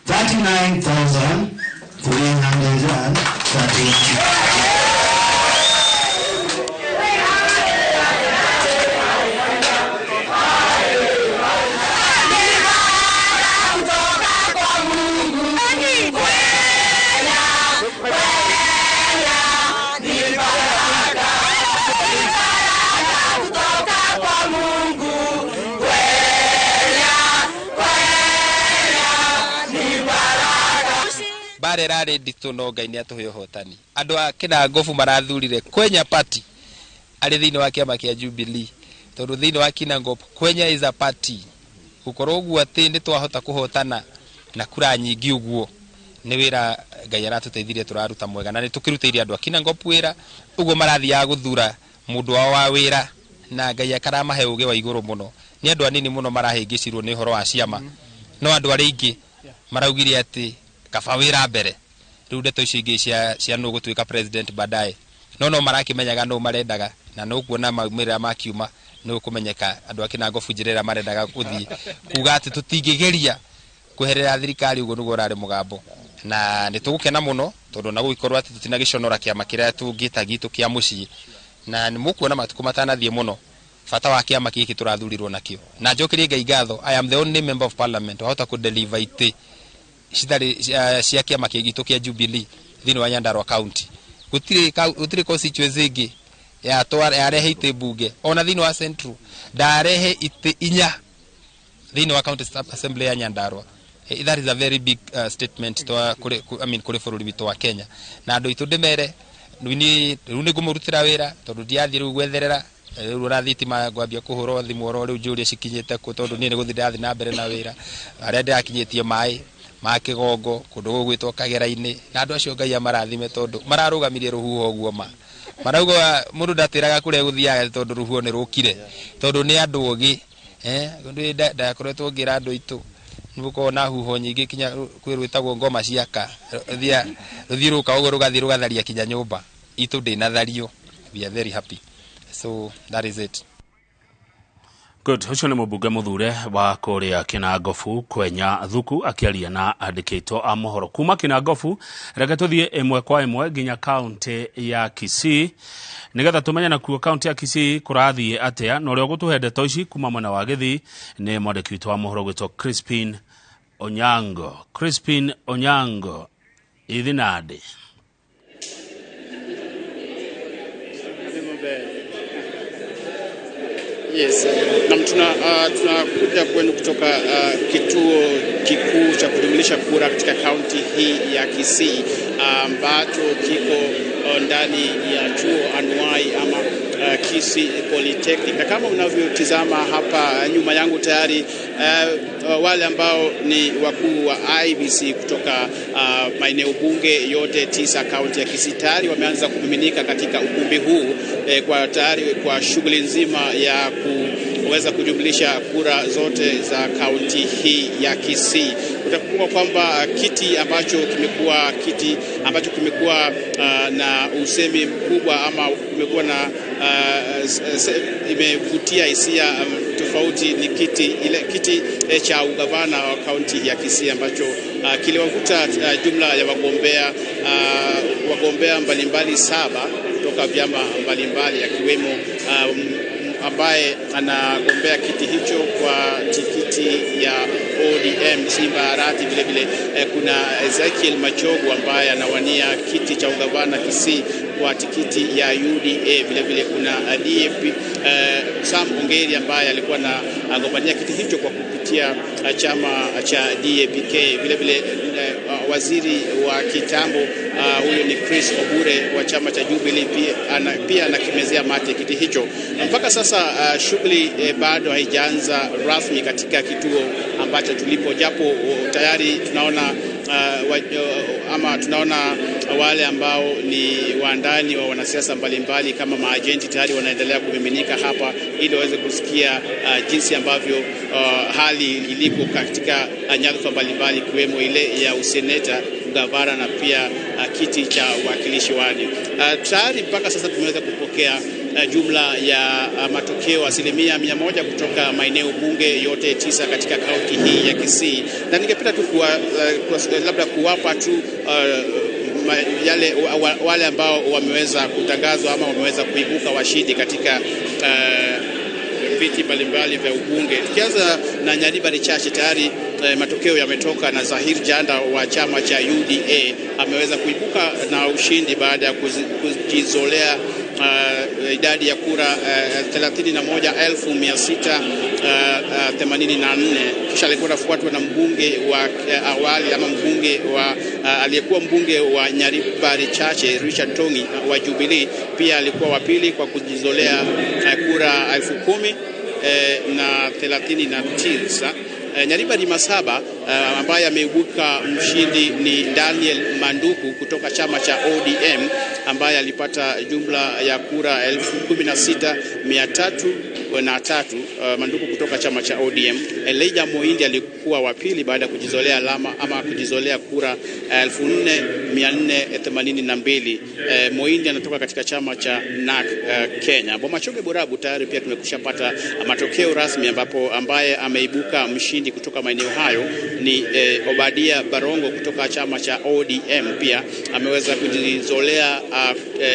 39,331. Bare rarĩ nditũ no Ngai nĩ atũhe ũhotani. Andũ a Kinangofu marathurire Kwenya Party arĩ thĩinĩ wa kĩama kĩa Jubilee, tondũ thĩinĩ wa Kinangop Kwenya is a party. Gũkorwo ũguo atĩ nĩ twahota kũhotana na kura nyingĩ ũguo nĩ wĩra Ngai aratũteithirie tũraruta mwega, na nĩ tũkĩrutĩire andũ a Kinangop wĩra ũguo marathiaga gũthura mũndũ wao wa wĩra, na Ngai akaramahe ũgĩ wa igũrũ mũno. Nĩ andũ anini mũno marahĩngĩcirwo nĩ ũhoro wa ciama, no andũ arĩa aingĩ maraugire atĩ kaba wĩra mbere. Rĩu ndeto icio ingĩ cia nũ gũtuĩka president baadaye, no marakimenyaga nũ marendaga, na nũ kuona maumĩrĩra makiuma nũ kũmenyeka andũ a Kinangofu njĩra ĩrĩa marendaga gũthiĩ, kuga atĩ tũtingĩgeria kweherera thirikari ũguo nĩguo ũrarĩ mũgambo. Na nĩ tũgũkena mũno tondũ na gũgĩkorwo atĩ tũtinagĩconora kĩama kĩrĩa tũngĩta gitũ kĩa mũciĩ, na nĩ mũkuona matukũ matanathiĩ mũno bata wa kĩama gĩkĩ tũrathurirwo nakĩo. Na njokerie Ngai ngatho, I am the only member of parliament wahota kũ-deliver itĩ citarĩ cia kĩama gitũ kĩa Jubilee thĩinĩ wa Nyandarua County. Gũtirĩ constituency ĩngĩ yarehe itĩ mbunge, ona thĩinĩ wa Central ndarehe itĩ inya thĩinĩ wa County Assembly ya Nyandarua. That is a very big statement to kũrĩ bũrũri witũ wa Kenya. Na andũ aitũ ndĩmere rĩu nĩ ngũmũrutĩra wĩra tondũ ndiathiĩ rĩu gwetherera rĩu ũrathitima ngwambia kũhũrwo thimũ oro rĩu njũrie cikinyĩte kũ, tondũ niĩ nĩ gũthiĩ ndĩrathiĩ na mbere na wĩra harĩa ndĩrakinyĩtie maĩ ma kĩgongo kũndũ gũgwĩtwo Kagera-inĩ, na andũ acio Ngai amarathime tondũ mararũgamirie rũhuho ũguo ma marauga mũndũ ndatĩraga kũrĩa gũthiaga tondũ rũhuho nĩ rũkire, tondũ nĩ andũ ogĩ. Ndakoretwo ngĩra andũ aitũ nĩgũkorwo na huho nyingĩ kinya kwĩ rwĩtagwo ngoma ciaka rũthiĩ rũka ũguo rũgathiĩ rũgatharia kinya nyũmba itũ ndĩnathario. We are very happy, so that is it. Good. Ũcio nĩ mũmbunge mũthure wa kũrĩa Kinangofu Kwenya Thuku akĩaria na andĩkĩtwo a mohoro kuma Kinangofu. Reke tũthiĩ ĩmwe kwa ĩmwe nginya kaunti ya Kisii nĩgetha tũmenye nakuo kaunti ya Kisii kũrathiĩ atĩa, na ũrĩa ũgũtũhe ndeto ici kuma mwena wa Gĩthii nĩ mwandĩki witũ wa mohoro gwĩtwo Crispin Onyango. Crispin Onyango, ithi nandĩ? Yes. Na tunakuja kwenu kutoka kituo kikuu cha kujumlisha kura katika kaunti hii ya Kisii ambacho kiko ndani ya chuo anuai ama Kisii Polytechnic. Na kama unavyotizama hapa nyuma yangu tayari wale ambao ni wakuu wa IEBC kutoka maeneo bunge yote 9 kaunti ya Kisii tayari wameanza kumiminika katika ukumbi huu kwa tayari kwa shughuli nzima ya kuweza kujumlisha kura zote za kaunti hii ya Kisii. Utakumbuka kwamba kiti ambacho kimekuwa na usemi mkubwa ama kumekuwa na imevutia hisia tofauti ni kiti cha ugavana wa kaunti ya Kisii ambacho kiliwavuta jumla ya wagombea mbalimbali 7 kutoka vyama mbalimbali, akiwemo ambaye anagombea kiti hicho kwa tikiti ya ODM Simba Arati. Vile vile kuna Ezekiel Machogu ambaye anawania kiti cha ugavana Kisii kwa tikiti ya UDA. Vile vile kuna DAP Sam Ongeri ambaye alikuwa anagombania kiti hicho kwa kupitia chama cha DAPK. Vile vile waziri wa kitambo huyo ni Chris Obure wa chama cha Jubilee pia anakimezea mate kiti hicho. Mpaka sasa shughuli bado haijaanza rasmi katika kituo ambacho tulipo, japo tayari tunaona tunaona wale ambao ni waandani wa wanasiasa mbalimbali kama maajenti tayari wanaendelea kumiminika hapa ili waweze kusikia jinsi ambavyo hali iliko katika nyadhifa mbalimbali ikiwemo ile ya useneta, gavana na pia kiti cha uwakilishi wadi. Tayari mpaka sasa tumeweza kupokea jumla ya matokeo 100% kutoka maeneo bunge yote 9 katika kaunti hii ya Kisii, na ningependa tu labda kuwapa tu wale ambao wameweza kutangazwa ama wameweza kuibuka washindi katika viti mbalimbali vya ubunge. Tukianza na Nyaribari Chache, tayari matokeo yametoka na Zahir Janda wa chama cha UDA ameweza kuibuka na ushindi baada ya kujizolea idadi ya kura 31,684. Kisha alikuwa anafuatwa na mbunge wa awali ama mbunge wa aliyekuwa mbunge wa Nyaribari Chache Richard Tongi wa Jubilee, pia alikuwa wa pili kwa kujizolea kura 10,039. Nyaribari Masaba ambaye ameibuka mshindi ni Daniel Manduku kutoka chama cha ODM ambaye alipata jumla ya kura 16,303. Manduku kutoka chama cha ODM. Elijah Moindi alikuwa wa pili baada ya kujizolea alama ama kujizolea kura 4,482. Moindi anatoka katika chama cha NAK Kenya. Bomachoge Borabu tayari pia tumekushapata matokeo rasmi ambapo ambaye ameibuka mshindi kutoka maeneo hayo ni Obadia Barongo kutoka chama cha ODM, pia ameweza kujizolea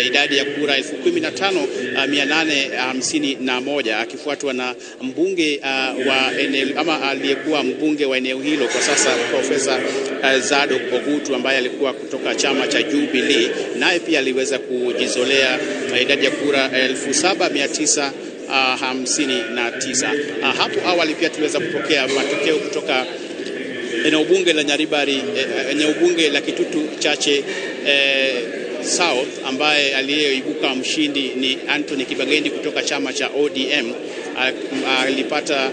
idadi ya kura 15,851 akifuatwa na mbunge wa eneo ama aliyekuwa mbunge wa eneo hilo kwa sasa Profesa Zadok Ogutu ambaye alikuwa kutoka chama cha Jubilee, naye pia aliweza kujizolea idadi ya kura 7,959. Hapo awali pia tuliweza kupokea matokeo kutoka eneo bunge la Nyaribari, eneo bunge la Kitutu Chache South, ambaye aliyeibuka mshindi ni Anthony Kibagendi kutoka chama cha ODM. Alipata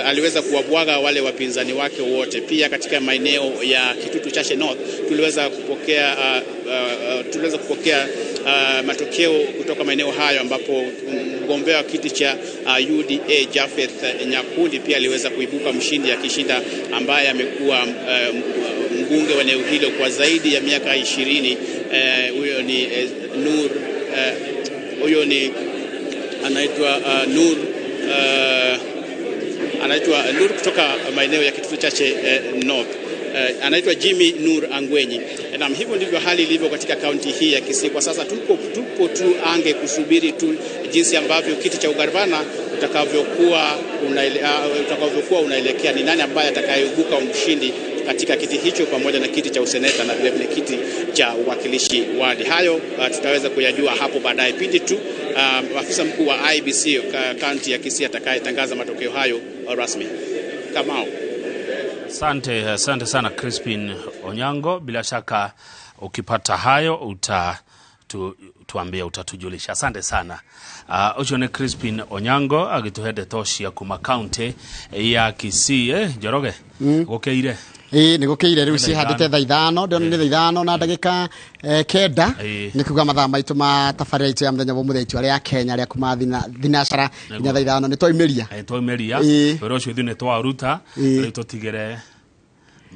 aliweza kuwabwaga wale wapinzani wake wote. Pia katika maeneo ya Kitutu Chache North tuliweza kupokea matokeo kutoka maeneo hayo ambapo mgombea wa kiti cha UDA Jafeth Nyakundi pia aliweza kuibuka mshindi akishinda ambaye amekuwa mbunge wa eneo hilo kwa zaidi ya miaka 20. Huyo ni Nur, huyo ni anaitwa Nur, anaitwa Nur kutoka maeneo ya Kitutu Chache North. Anaitwa Jimmy Nur Angwenyi. Na hivyo ndivyo hali ilivyo katika kaunti hii ya Kisii kwa sasa. Tupo tu ange kusubiri tu jinsi ambavyo kiti cha ugavana utakavyokuwa unaelekea, ni nani ambaye atakayeibuka mshindi katika kiti hicho pamoja na kiti cha useneta na vile vile kiti cha uwakilishi wadi. Hayo tutaweza kuyajua hapo baadaye pindi tu afisa mkuu wa IEBC kaunti ya Kisii atakayetangaza matokeo hayo rasmi. Kamau. Asante, asante sana Crispin Onyango. Bila shaka ukipata hayo utatuambia, utatujulisha. Asante sana. Ucio ni Crispin Onyango agituhe ndeto cia kuma kaunti ya Kisii. Njoroge, gukeire? Ĩĩ, nĩ gũkĩire rĩu, cihandĩte thaa 5, ndĩrona nĩ thaa 5 na ndagĩka 9, nĩ kuga mathaa maitũ ma tabarĩra itũ ya mũthenya wa ũmũthĩ, itua rĩa Kenya rĩa kuma thinacara nginya thaa 5, nĩ twaumĩria. Twaumĩria wĩra ũcio, ithuĩ nĩ twaruta, rĩu tũtigĩre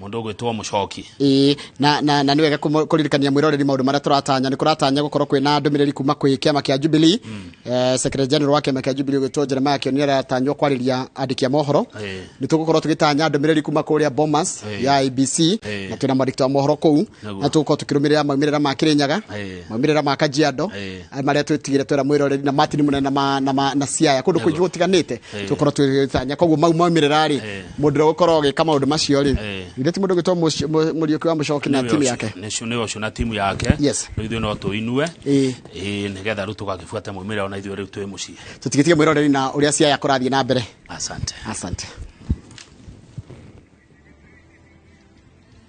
mũndũ ũgwĩtwo Mũcoki. Ĩĩ, na nĩ wega kũririkania mwĩroreri maũndũ marĩa tũratanya. Nĩ kũratanya gũkorwo kwĩna ndũmĩrĩri kuma kwĩ kĩama kĩa Jubilee. Secretary General wa kĩama kĩa Jubilee ũgwĩtwo Jeremiah Kioni aratanywo kwarĩria andĩki a mohoro. Nĩ tũgũkorwo tũgĩtanya ndũmĩrĩri kuma kũrĩa Bomas ya IEBC, na twĩna mwandĩki wa mohoro kũu, na tũgũkorwo tũkĩrũmĩrĩra maumĩrĩra ma Kĩrĩnyaga, maumĩrĩra ma Kajiado marĩa twĩtigĩre twĩra mwĩroreri, na Martin Mũnene na Siaya, kũndũ kũingĩ gũtiganĩte tũgũkorwo tũgĩtanya. Koguo mau maumĩrĩra rĩ, mũndũ ũrĩa ũgũkorwo agĩka maũndũ macio rĩ, ti mũndũ ũgwĩtwo Mũriũki wa Mũcoki na timu yake. Nĩ ũcio na timu yake. Rĩu ithuĩ no tũinue, nĩgetha rĩu tũgagĩbuata maumĩrĩra, ona ithuĩ rĩu twĩ mũciĩ. Tũtigĩtie mwĩroreri na ũrĩa Siaya kũrathiĩ na mbere. Asante. Asante.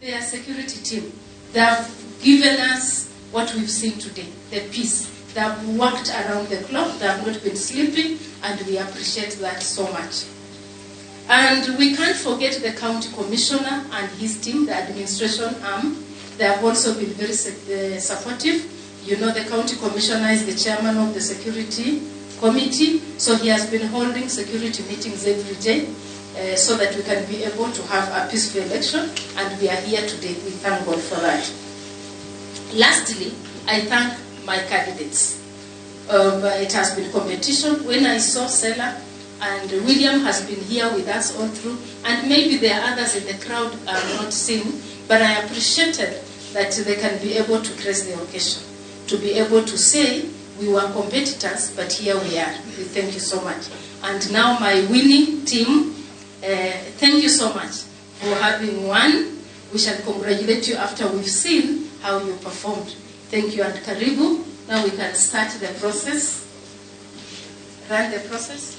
Their security team, they have given us what we've seen today, the peace. They have worked around the clock, they have not been sleeping, and we appreciate that so much. And we can't forget the county commissioner and his team, the administration arm. They have also been very supportive. You know, the county commissioner is the chairman of the security committee, so he has been holding security meetings every day so that we can be able to have a peaceful election, and we are here today. We thank God for that. Lastly, I thank my candidates. It has been competition. When I saw Sela, and William has been here with us all through, and maybe there are others in the crowd I'm not seeing, but I appreciated that they can be able to grace the occasion, to be able to say we were competitors, but here we are. We thank you so much. And now my winning team, thank you so much for having won. We shall congratulate you after we've seen how you performed. Thank you and karibu. Now we can start the process. Run the process.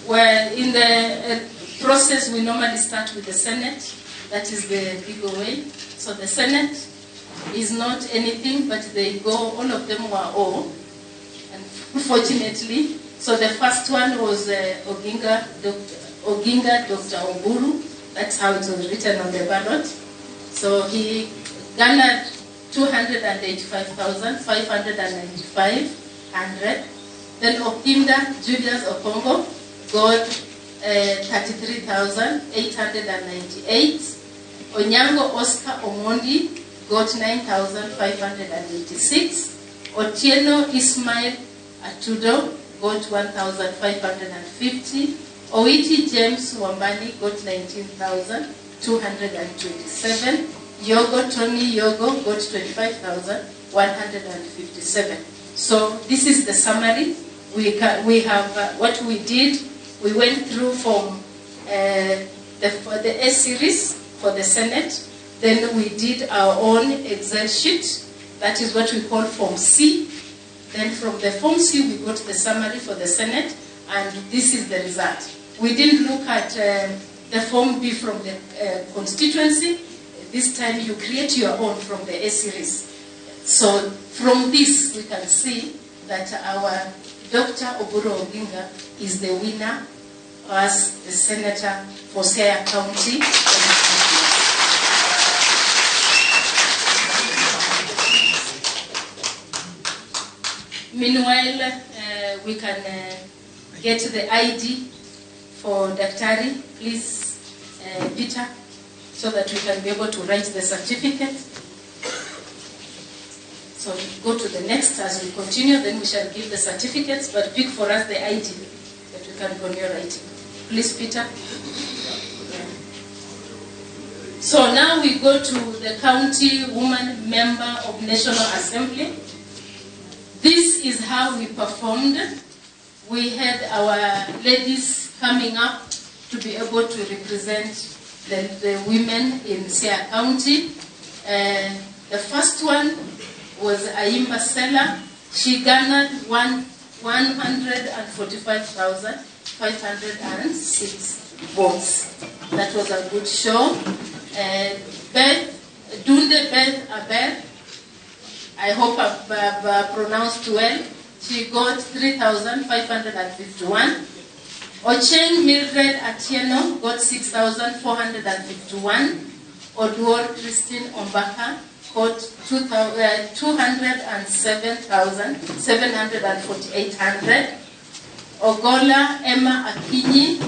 Well, in the process, we normally start with the Senate. That is the legal way. So the Senate is not anything, but they go, all of them were all, unfortunately. So the first one was Oginga Dr. Oburu. That's how it was written on the ballot. So he garnered 285,595. Then Okinda Julius Okongo got 33,898. Onyango Oscar Omondi got 9,586. Otieno Ismail Atudo got 1,550. Owiti James Wambani got 19,227. Yogo Tony Yogo got 25,157. So this is the summary. We have what we did. We went through from the A series for the Senate. Then we did our own Excel sheet. That is what we call Form C. Then from the Form C, we got the summary for the Senate, and this is the result. We didn't look at the Form B from the constituency. This time you create your own from the A series. So from this, we can see that our Dr. Oburu Oginga is the winner as the senator for Siaya County. Meanwhile, we can get the ID for Daktari, please, Peter, so that we can be able to write the certificate. So go to the next as we continue, then we shall give the certificates, but pick for us the ID that we can continue writing. Please, Peter. Yeah. So now we go to the county woman member of National Assembly. This is how we performed. We had our ladies coming up to be able to represent the women in Siaya County. The first one was Aimba Sela. She garnered 145,506 votes. That was a good show. Beth, Dunde Beth Abel, I hope I've pronounced well. She got 3,551. Ocheng Mildred Atieno got 6,451. Oduor Christine Ombaka got 207,748. Ogola Emma Akinyi,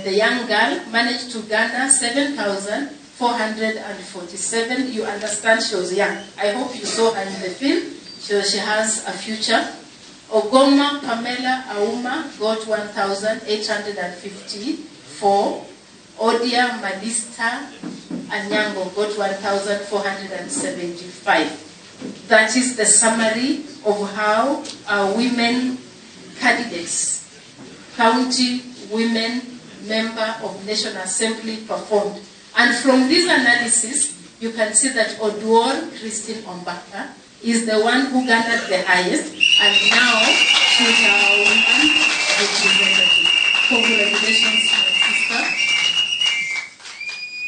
the young girl, managed to garner 7,447. You understand she was young. I hope you saw her in the film. So she has a future. Ogoma Pamela Auma got 1,854. Odia Malista Anyango got 1,475. That is the summary of how our women candidates, county women member of National Assembly performed. And from this analysis, you can see that Oduor Christine Ombaka is the one who garnered the highest, and now she's our woman representative. Congratulations, my sister,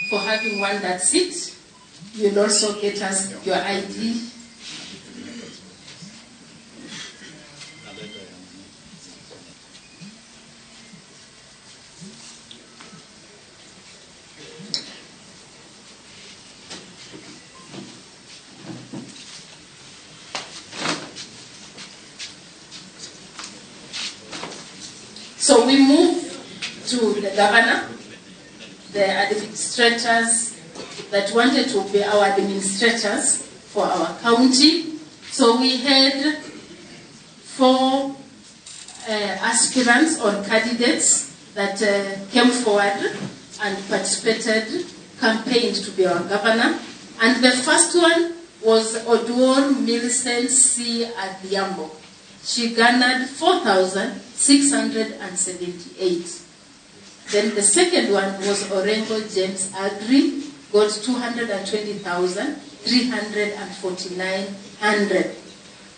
for having won that seat. You'll also get us your ID. So we move to the governor, the administrators that wanted to be our administrators for our county. So we had 4 aspirants or candidates that came forward and participated, campaigned to be our governor. And the first one was Oduor Millicent C. Adhiambo. She garnered 4,678. Then the second one was Orengo James Agri, got 220,349.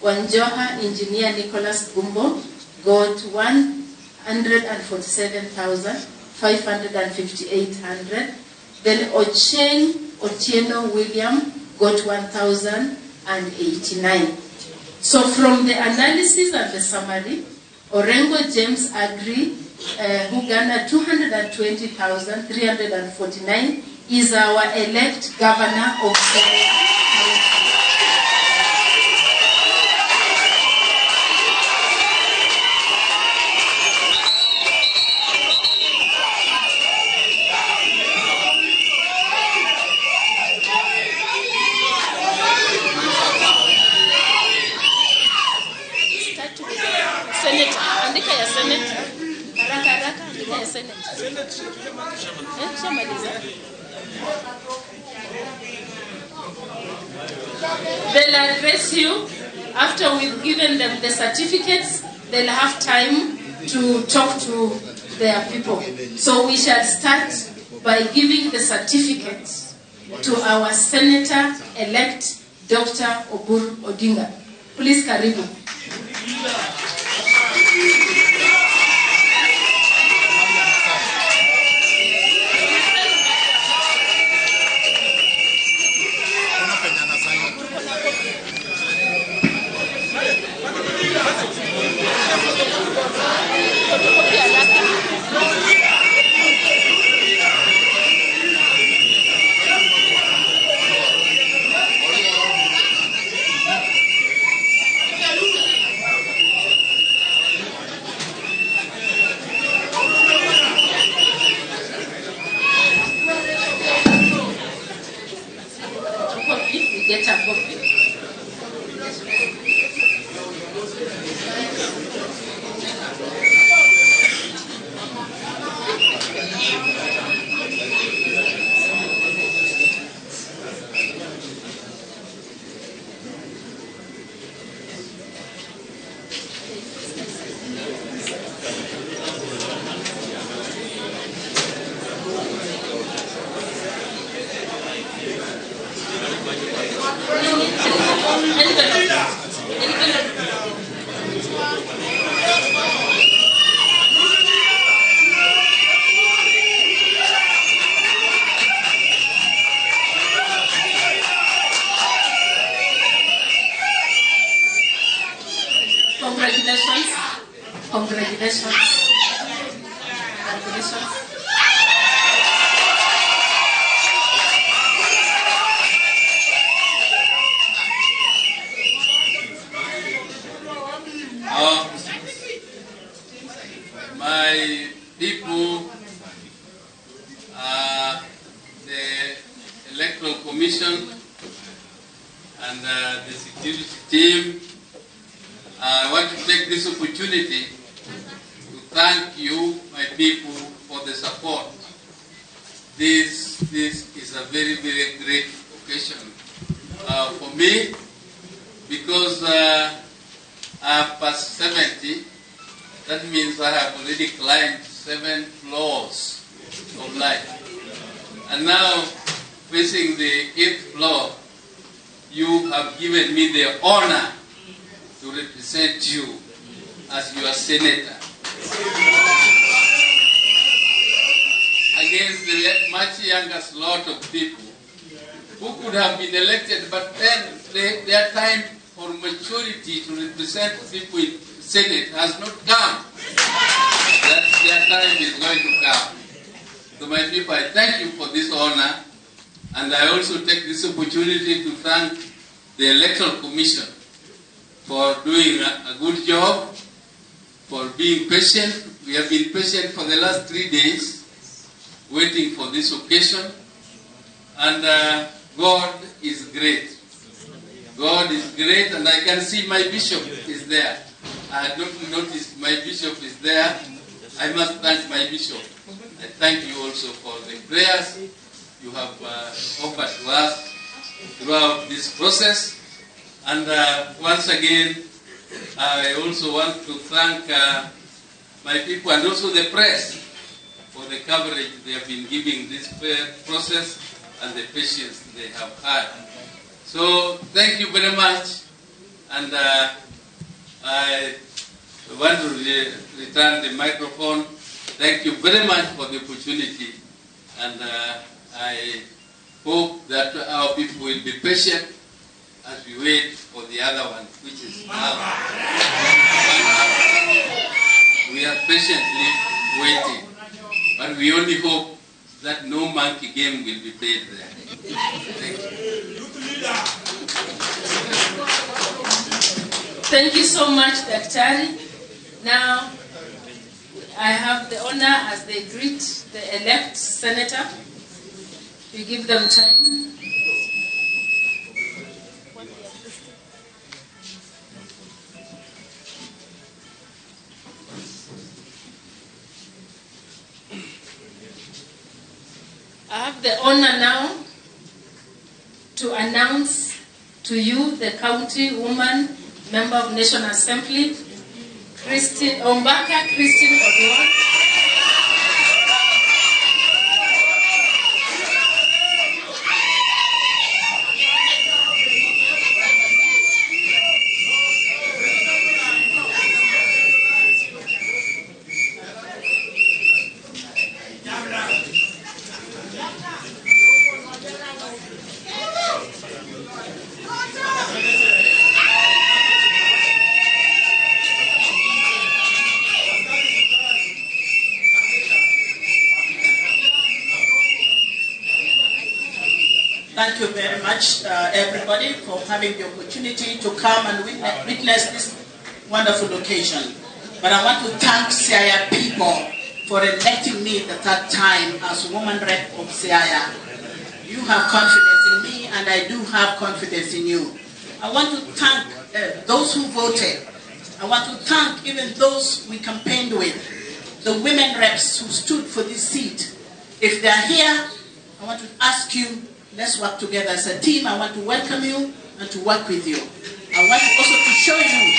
Wanjoha Engineer Nicholas Gumbo got 147,558. Then Ocheng Otieno William got 1,089. So from the analysis and the summary, Orengo James Agri, who garnered 220,349, is our elect governor of Siaya County. Senate, andika ya Senate. Haraka haraka, andika ya Senate. They'll address you after we've given them the certificates. They'll have time to talk to their people. So we shall start by giving the certificates to our Senator-elect, Dr. Oburu Odinga. Please, karibu. Congratulations. Congratulations. Congratulations. My people, the Electoral Commission and the security team, I want to take this opportunity to thank you, my people, for the support. This is a very, very great occasion for me, because I have passed 70. That means I have already climbed 7 floors of life. And now, facing the 8th floor, you have given me the honor to represent you as your senator against the much younger lot of people who could have been elected, but then their time for maturity to represent people in Senate has not come. That their time is going to come. So my people, I thank you for this honor, and I also take this opportunity to thank the Electoral Commission for doing a good job, for being patient. We have been patient for the last 3 days, waiting for this occasion. And God is great. God is great, and I can see my bishop is there. I had not noticed my bishop is there. I must thank my bishop. I thank you also for the prayers you have offered to us throughout this process. And once again, I also want to thank my people and also the press for the coverage they have been giving this process and the patience they have had. So thank you very much. And I want to return the microphone. Thank you very much for the opportunity. And I hope that our people will be patient as we wait for the other one, which is now. We are patiently waiting, but we only hope that no monkey game will be played there. Thank you. Thank you so much, Daktari. Now, I have the honor as they greet the elect senator. We give them time. I have the honor now to announce to you the county woman member of National Assembly, Christine Ombaka Christine Oduor. Thank you very much, everybody, for having the opportunity to come and witness this wonderful occasion. But I want to thank Siaya people for electing me the third time as woman rep of Siaya. You have confidence in me, and I do have confidence in you. I want to thank those who voted. I want to thank even those we campaigned with, the women reps who stood for this seat. If they are here, I want to ask you, let's work together as a team. I want to welcome you and to work with you. I want also to show you,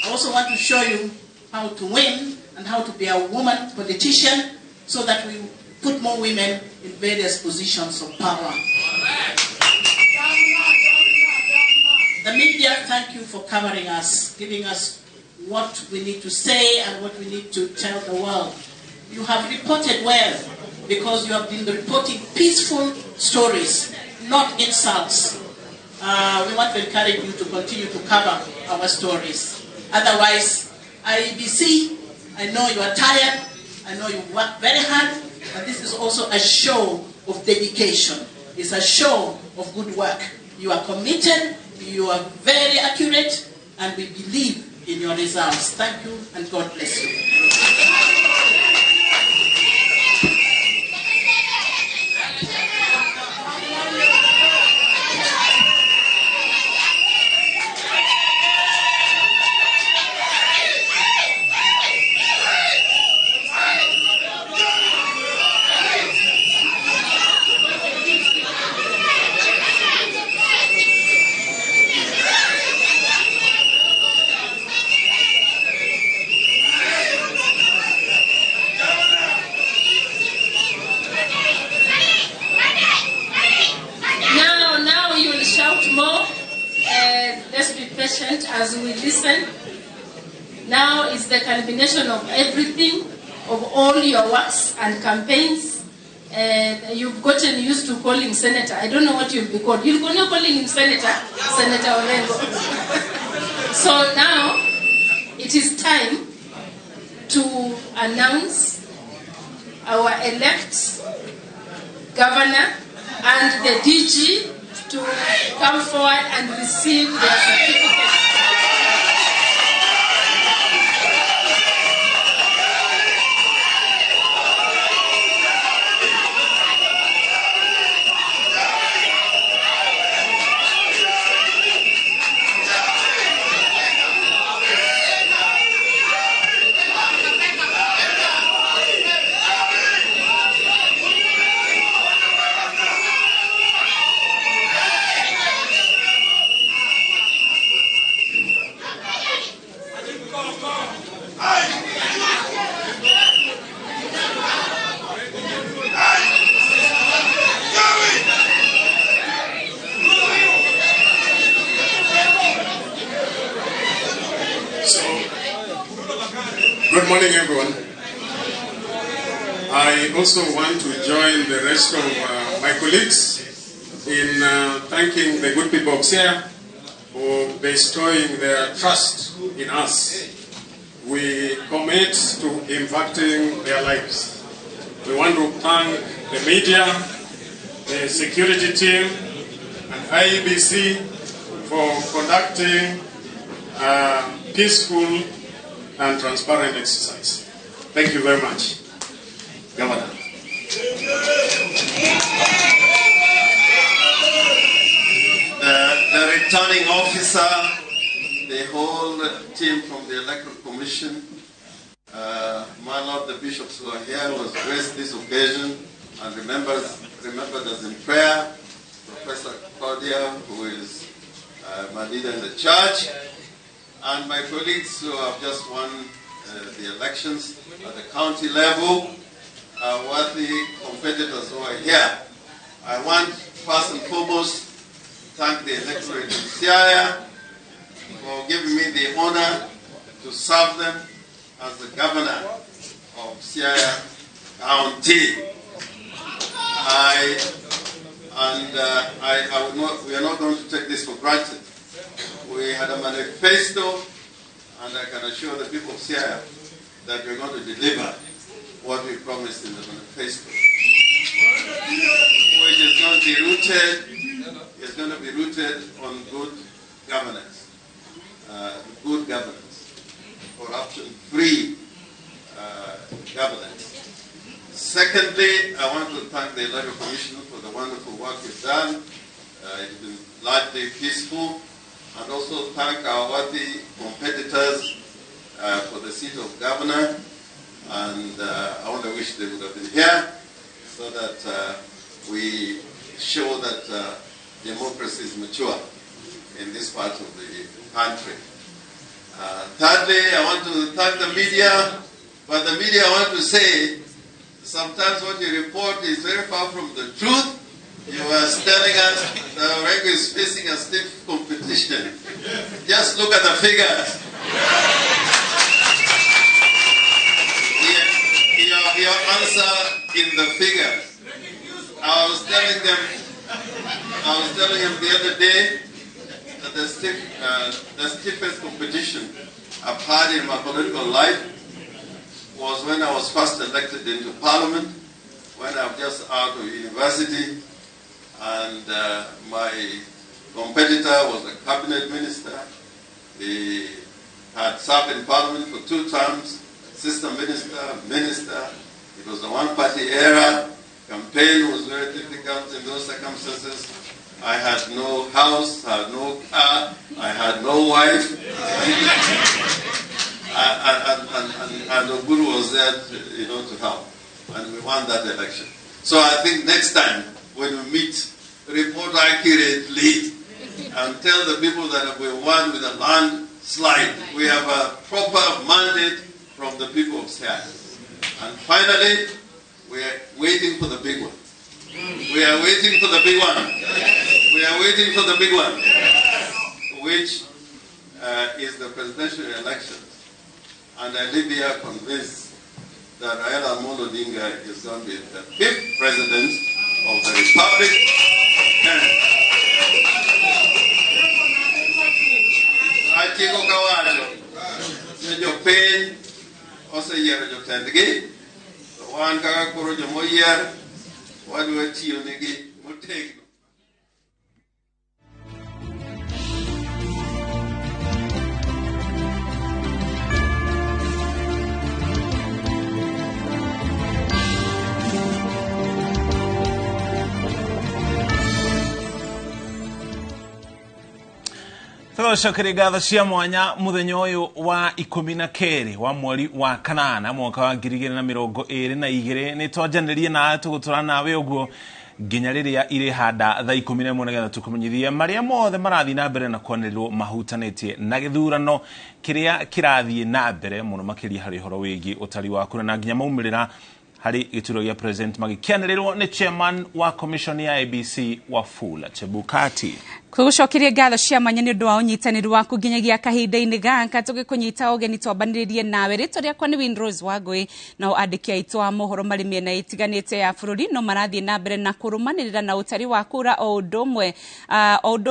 I also want to show you how to win and how to be a woman politician so that we put more women in various positions of power. The media, thank you for covering us, giving us what we need to say and what we need to tell the world. You have reported well because you have been reporting peaceful stories, not insults. We want to encourage you to continue to cover our stories. Otherwise, IEBC, I know you are tired, I know you work very hard, but this is also a show of dedication. It's a show of good work. You are committed, you are very accurate, and we believe in your results. Thank you, and God bless you. Now you will shout more. Let's be patient as we listen. Now is the culmination of everything, of all your works and campaigns. You've gotten used to calling Senator. I don't know what you'll be called. You'll continue calling him Senator, Senator Orengo. So now it is time to announce our elect governor and the DG to come forward and receive their certificate. So, good morning, everyone. I also want to join the rest of my colleagues in thanking the good people of Siaya for bestowing their trust in us. We commit to impacting their lives. We want to thank the media, the security team, and IEBC for conducting a peaceful and transparent exercise. Thank you very much, Governor. The returning officer, the whole team from the Electoral Commission, my Lord, the bishops who are here, was graced this occasion and remembered us in prayer. Professor Claudia, who is my leader in the church, and my colleagues who have just won the elections at the county level, worthy competitors who are here. I want first and foremost to thank the electorate in Siaya for giving me the honor to serve them as the governor of Siaya County. We are not going to take this for granted. We had a manifesto, and I can assure the people of Siaya that we're going to deliver what we promised in the manifesto, which is going to be rooted, is going to be rooted on good governance, corruption-free governance. Secondly, I want to thank the Electoral Commission for the wonderful work you've done. It's been largely peaceful. And also thank our worthy competitors for the seat of governor. And I only wish they would have been here so that we show that democracy is mature in this part of the country. Thirdly, I want to thank the media. But the media, I want to say, sometimes what you report is very far from the truth. You are telling us that Orengo is facing a stiff competition. Just look at the figures. in the figures. I was telling them the other day that the stiffest competition I've had in my political life was when I was first elected into Parliament, when I was just out of university, and my competitor was a cabinet minister. He had served in Parliament for 2 terms, assistant minister, minister. It was the one-party era. Campaign was very difficult in those circumstances. I had no house, I had no car, I had no wife. And Oburu was there to, to help. And we won that election. So I think next time when we meet, report accurately and tell the people that we won with a landslide. We have a proper mandate from the people of Siaya. And finally, we are waiting for the big one. We are waiting for the big one. We are waiting for the big one, which is the presidential elections. And I live here convinced that Raila Amolo Odinga is going to be the 5th president of the Republic of Kenya. Atieko kawacho, jopiny oseyiero jotendgi, to wan kaka koro jomoyier wadwa tiyo negi motegno. Tũcokerie ngatho cia mwanya muthenya ũyũ wa 12 wa mweri wa kanana mwaka wa 2022 nĩ twanjanĩrie nawe tũgũtũra nawe ũguo nginya rĩrĩa irĩhanda thaa 11 nĩgetha tũkũmenyithie marĩa mothe marathiĩ na mbere na kwanĩrĩrwo mahutanĩtie na gĩthurano kĩrĩa kĩrathiĩ na mbere mũno makĩria harĩ ũhoro wĩgiĩ ũtari wa kura na nginya maumĩrĩra harĩ gĩturwa gĩa president magĩkĩanĩrĩrwo nĩ chairman wa commission ya IEBC Wafula Chebukati. Tũgũcokerie ngatho cia mwanya nĩ ũndũ wa ũnyitanĩri waku nginyagia kahinda-inĩ gaka tũgĩkũnyita ũgeni twambanĩrĩrie nawe. Rĩtwa rĩakwa nĩ Winrose Wangũi, nao andĩki aitũ a mohoro marĩ mĩena ĩtiganĩte ya bũrũri no marathiĩ na mbere na kũrũmanĩrĩra na ũtari wa kura o ũndũ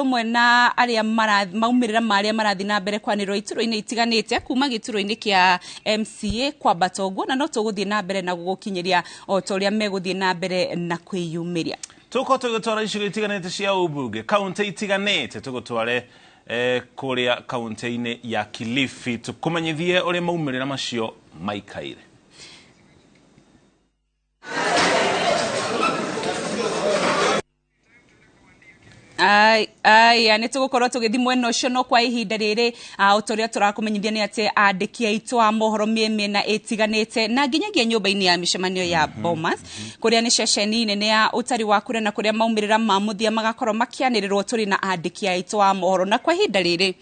ũmwe na arĩa maumĩrĩra ma arĩa marathiĩ na mbere kwanĩrĩrwo iturwa-inĩ itiganĩte kuma gĩturwa-inĩ kĩa MCA kwambata ũguo, na no tũgũthiĩ na mbere na gũgũkinyĩria o ta ũrĩa megũthiĩ na mbere na kwĩyumĩria. Tuko tũgĩtwara icigo itiganĩte cia ũmbunge kaunti itiganĩte tũgũtware kũrĩa kaunti-inĩ ya Kilifi tũkũmenyithie ũrĩa maumĩrĩra macio maikaire. Aya nĩ tũgũkorwo tũgĩthiĩ mwena ũcio no kwa ihinda rĩrĩ o ta ũrĩa tũrakũmenyithia nĩ atĩ andĩki aitũ a mohoro mĩena ĩtiganĩte na nginyagia nyũmba-inĩ ya mĩcemanio ya Bomas kũrĩa nĩ ceceni nene ya ũtari wa kura na kũrĩa maumĩrĩra ma mũthia magakorwo makĩanĩrĩrwo tũrĩ na andĩki aitũ a mohoro na kwa ihinda rĩrĩ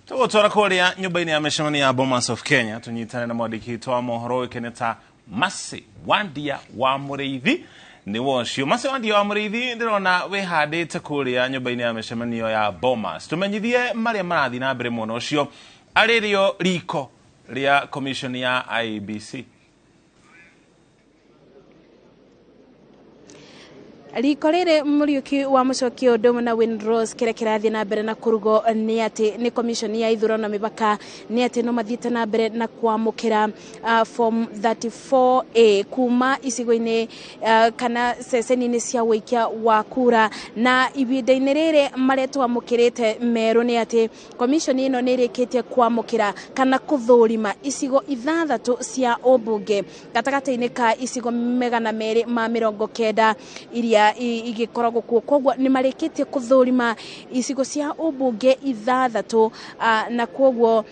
tũgũtwara kũrĩa nyũmba-inĩ ya mĩcemanio ya Bomas of Kenya tũnyitane na mwandĩki witũ wa mohoro ũĩkaine ta Mercy Wandia wa Mũrĩithi. Nĩ wocio Mercy Wandia wa Mũrĩithi, ndĩrona wĩhandĩte kũrĩa nyũmba-inĩ ya mĩcemanio ya Bomas. Tũmenyithie marĩa marathiĩ na mbere mwena ũcio arĩ rĩo riko rĩa commission ya IEBC. Riko rĩrĩ Mũriũki wa Mũcoki ũndũ ũmwe na Winrose kĩrĩa kĩrathiĩ na mbere na kũrugwo nĩ atĩ nĩ commission ya ithurano na mĩbaka nĩ atĩ no mathiĩte na mbere na kwamũkĩra form 34A kuma icigo-inĩ kana ceceni-inĩ cia ũikia wa kura, na ihinda-inĩ rĩrĩ marĩa twamũkĩrĩte merũ nĩ atĩ commission ĩno nĩ ĩrĩkĩtie kwamũkĩra kana kũthũrima icigo 6 cia ũmbunge gatagatĩ-inĩ ka icigo 290 iria igĩkoragwo kuo. Koguo nĩ marĩkĩtie kũthũrima icigo cia ũmbunge 6 na koguo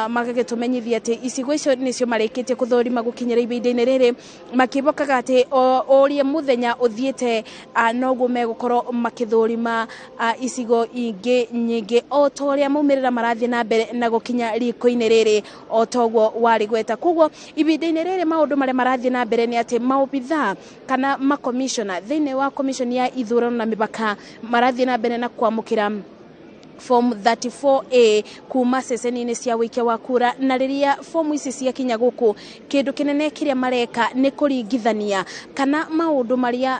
magagĩtũmenyithia atĩ icigo icio nĩcio marĩkĩtie kũthũrima gũkinyĩra ihinda-inĩ rĩrĩ, makĩbokaga atĩ ũrĩa mũthenya ũthiĩte noguo megũkorwo makĩthũrima icigo ingĩ nyingĩ o ta ũrĩa maumĩrĩra marathiĩ na mbere na gũkinya riko-inĩ rĩrĩ o ta ũguo warĩgweta. Koguo ihinda-inĩ rĩrĩ maũndũ marĩa marathiĩ na mbere nĩ atĩ maobithaa kana makomishona thĩinĩ wa commission ya ithurano na mĩbaka marathiĩ na mbere na kwamũkĩra Form 34A kuma ceceni-inĩ cia wĩikia wa kura. Na rĩrĩa fomu ici ciakinya gũkũ, kĩndũ kĩnene kĩrĩa mareka nĩ kũringithania kana maũndũ marĩa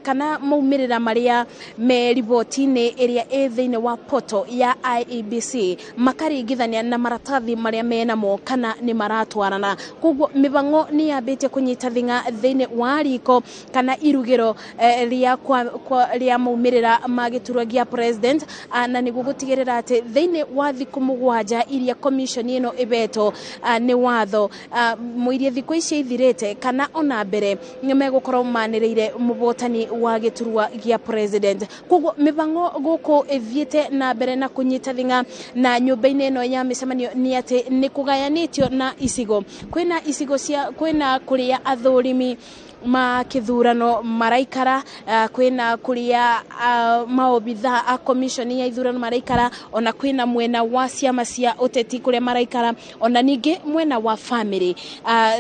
kana maumĩrĩra marĩa me riboti-inĩ ĩrĩa ĩ thĩinĩ wa portal ya IEBC, makaringithania na maratathi marĩa menamo kana nĩ maratwarana. Koguo mĩbango nĩ yambĩtie kũnyita thing'a thĩinĩ wa riko kana irugĩro rĩa maumĩrĩra ma gĩturwa gĩa president, na nĩguo gũtigĩrĩra atĩ thĩinĩ wa thikũ 7 iria commission ĩno ĩbetwo nĩ watho mũirie thikũ ici ithirĩte kana ona mbere nĩ megũkorwo manĩrĩire mũbotani wa gĩturwa gĩa president. Koguo mĩbango gũkũ ĩthiĩte na mbere na kũnyita thing'a na nyũmba-inĩ ĩno ya mĩcemanio nĩ atĩ nĩ kũgayanĩtio na icigo. Kwĩna icigo cia kwĩna kũrĩa athũrimi ma kĩthurano maraikara, kwĩna kũrĩa maobitha a commission ya ithurano maraikara, ona kwĩna mwena wa ciama cia ũteti kũrĩa maraikara, ona ningĩ mwena wa family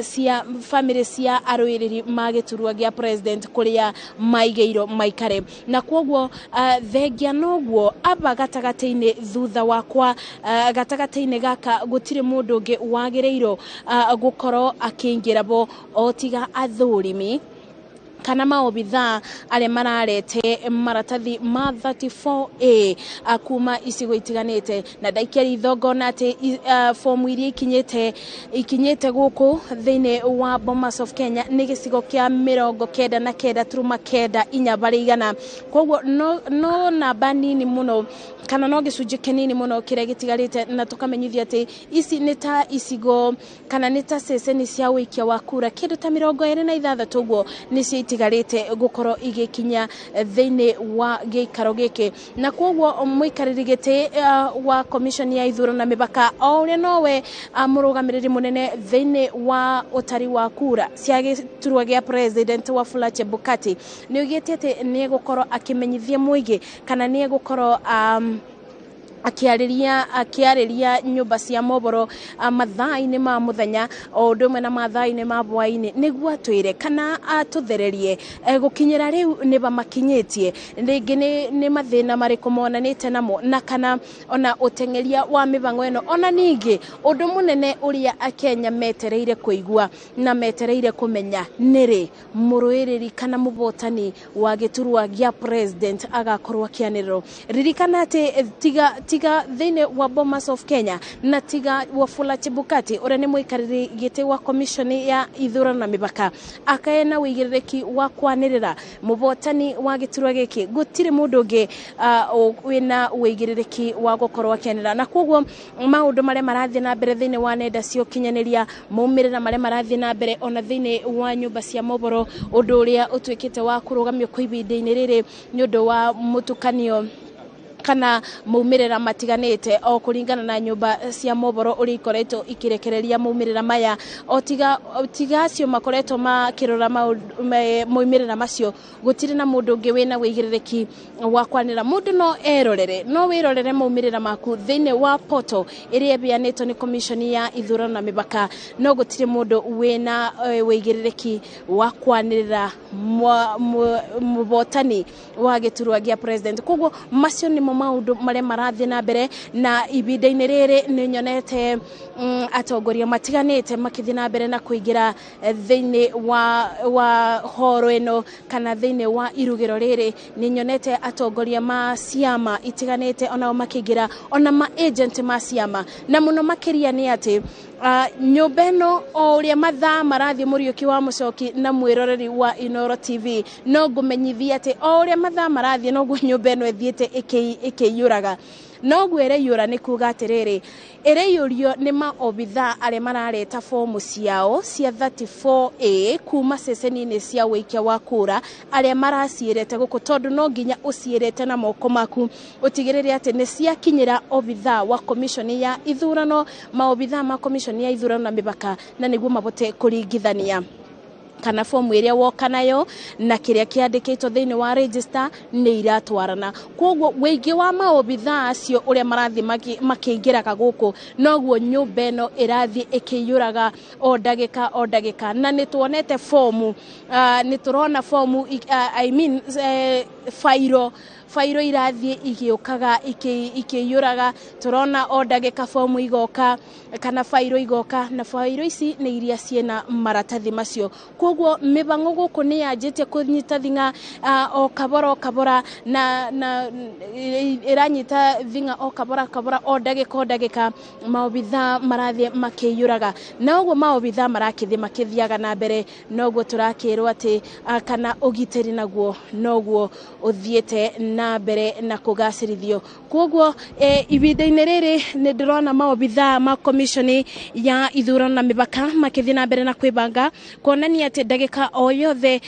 cia family cia arũĩrĩri ma gĩturwa gĩa president kũrĩa maigĩirwo maikare. Na kwoguo thengia noguo aba gatagatĩ-inĩ thutha wakwa gatagatĩ-inĩ gaka gũtirĩ mũndũ ũngĩ wagĩrĩirwo gũkorwo akĩingĩra bo o tiga athũrimi kana maobitha arĩa mararete maratathi ma 34A kuma icigo itiganĩte. Na ndaikia ritho ngona atĩ fomu iria ikinyĩte gũkũ thĩinĩ wa Bomas of Kenya nĩ gĩcigo kĩa 99.94 barĩ igana. Koguo no namba nini mũno kana no gĩcunjĩ kĩnini mũno kĩrĩa gĩtigarĩte, na tũkamenyithia atĩ ici nĩ ta icigo kana nĩ ta ceceni cia wĩikia wa kura kĩndũ ta 26 ũguo nĩcio itigarĩte gũkorwo igĩkinya thĩinĩ wa gĩikaro gĩkĩ. Na koguo mũikarĩri gĩtĩ wa commission ya ithurano na mĩbaka o ũrĩa nowe mũrũgamĩrĩri mũnene thĩinĩ wa ũtari wa kura cia gĩturwa gĩa president Wafula Chebukati nĩ oigĩte atĩ nĩ egũkorwo akĩmenyithia mũingĩ kana nĩ egũkorwo akĩarĩria nyũmba cia mohoro mathaa-inĩ ma mũthenya o ũndũ ũmwe na mathaa-inĩ ma hwaĩ-inĩ nĩguo atwĩre kana atũthererie gũkinyĩra rĩu nĩ bamakinyĩtie rĩngĩ nĩ mathĩna marĩkũ monanĩte namo, na kana ona ũteng'eria wa mĩbango ĩno. Ona ningĩ ũndũ mũnene ũrĩa Akenya metereire kũigua na metereire kũmenya nĩrĩ mũrũĩrĩri kana mũbotani wa gĩturwa gĩa president agakorwo akĩanĩrĩrwo. Ririkana atĩ tiga thĩinĩ wa Bomas of Kenya na tiga Wafula Chebukati ũrĩa nĩ mũikarĩri gĩtĩ wa commission ya ithurano na mĩbaka akae na ũigĩrĩrĩki wa kwanĩrĩra mũbotani wa gĩturwa gĩkĩ, gũtirĩ mũndũ ũngĩ wĩna ũigĩrĩrĩki wa gũkorwo akĩanĩrĩra. Na koguo maũndũ marĩa marathiĩ na mbere thĩinĩ wa nenda cia ũkinyanĩria, maumĩrĩra marĩa marathiĩ na mbere ona thĩinĩ wa nyũmba cia mohoro, ũndũ ũrĩa ũtuĩkĩte wa kũrũgamio kwa ihinda-inĩ rĩrĩ nĩ ũndũ wa mũtukanio kana maumĩrĩra matiganĩte o kũringana na nyũmba cia mohoro ũrĩa ikoretwo ikĩrekereria maumĩrĩra maya, o tiga acio makoretwo makĩrora maumĩrĩra macio gũtirĩ na mũndũ ũngĩ wĩna ũigĩrĩrĩki wa kwanĩrĩra. Mũndũ no erorere, no wĩrorere maumĩrĩra maku thĩinĩ wa portal ĩrĩa ĩheanĩtwo nĩ commission ya ithurano na mĩbaka, no gũtirĩ mũndũ wĩna ũigĩrĩrĩki wa kwanĩrĩra mũbotani wa gĩturwa gĩa president. Koguo macio nĩmo maũndũ marĩa marathiĩ na mbere, na ihinda-inĩ rĩrĩ nĩ nyonete atongoria matiganĩte makĩthiĩ na mbere na kũingĩra thĩinĩ wa horo ĩno kana thĩinĩ wa irugĩro rĩrĩ. Nĩ nyonete atongoria ma ciama itiganĩte onao makĩingĩra, ona ma agent ma ciama, na mũno makĩria nĩ atĩ nyũmba ĩno o ũrĩa mathaa marathiĩ, Mũriũki wa Mũcoki na mwĩroreri wa Inooro TV, no ngũmenyithia atĩ o ũrĩa mathaa marathiĩ noguo nyũmba ĩno ĩthiĩte ĩkĩiyũraga. Noguo ĩraiyũra nĩ kuga atĩrĩrĩ, ĩraiyũrio nĩ maobitha arĩa marareta fomu ciao cia 34A kuma ceceni-inĩ cia wĩikia wa kura arĩa maraciĩrete gũkũ, tondũ no nginya ũciĩrete na moko maku ũtigĩrĩre atĩ nĩ ciakinyĩra obitha wa commission ya ithurano, maobitha ma commission ya ithurano na mĩbaka, na nĩguo mabote kũringithania kana fomu ĩrĩa woka nayo na kĩrĩa kĩandĩkĩtwo thĩinĩ wa register nĩ iratwarana. Koguo wĩingĩ wa maobitha acio ũrĩa marathiĩ makĩingĩraga gũkũ noguo nyũmba ĩno ĩrathiĩ ĩkĩiyũraga o ndagĩka o ndagĩka. Na nĩ tuonete fomu, nĩ tũrona fomu, I mean, fairo Bairo irathiĩ igĩũkaga ikĩiyũraga, tũrona o ndagĩka bomu igoka kana bairo igoka, na bairo ici nĩ iria ciĩna maratathi macio. Koguo mĩbang'o gũkũ nĩ yanjĩtie kũnyita thing'a o kabora o kabora, na ĩranyita thing'a o kabora kabora, o ndagĩka o ndagĩka maobithaa marathiĩ makĩiyũraga, na ũguo maobithaa marakĩthiĩ makĩthiaga na mbere, noguo tũrakĩrwo atĩ kana ũgitĩri naguo noguo ũthiĩte na mbere na kũgacĩrithio. Koguo ihinda-inĩ rĩrĩ nĩ ndĩrona maobithaa ma komishoni ya ithurano na mĩbaka makĩthiĩ na mbere na kwĩbanga, kuonania atĩ ndagĩka o yothe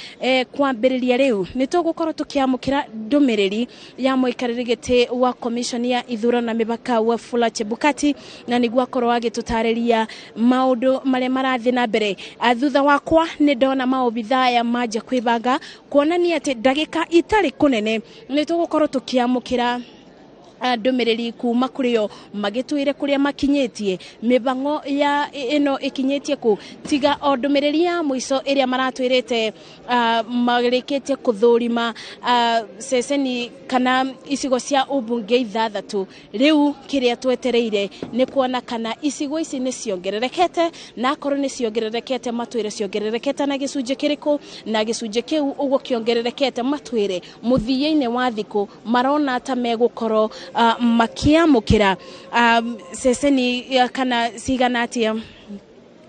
kwambĩrĩria rĩu nĩ tũgũkorwo tũkĩamũkĩra ndũmĩrĩri ya mũikarĩri gĩtĩ wa komishoni ya ithurano na mĩbaka Wafula Chebukati, na nĩguo akorwo agĩtũtarĩria maũndũ marĩa marathiĩ na mbere. Thutha wakwa nĩ ndona maobithaa aya manjia kwĩbanga, kuonania atĩ ndagĩka itarĩ kũnene nĩ tũgũkorwo tũkĩamũkĩra ndũmĩrĩri kuma kũrĩ o, magĩtwĩre kũrĩa makinyĩtie mĩbang'o ya ĩno ĩkinyĩtie kũ, tiga o ndũmĩrĩri ya mũico ĩrĩa maratwĩrĩte marĩkĩtie kũthũrima ceceni kana icigo cia ũmbunge 6. Rĩu kĩrĩa twetereire nĩ kuona kana icigo ici nĩ ciongererekete, na akorwo nĩ ciongererekete matwĩre ciongererekete na gĩcunjĩ kĩrĩkũ, na gĩcunjĩ kĩu ũguo kĩongererekete matwĩre mũthia-inĩ wa thikũ marona ta megũkorwo makiamũkĩra ceceni kana cigana atĩa,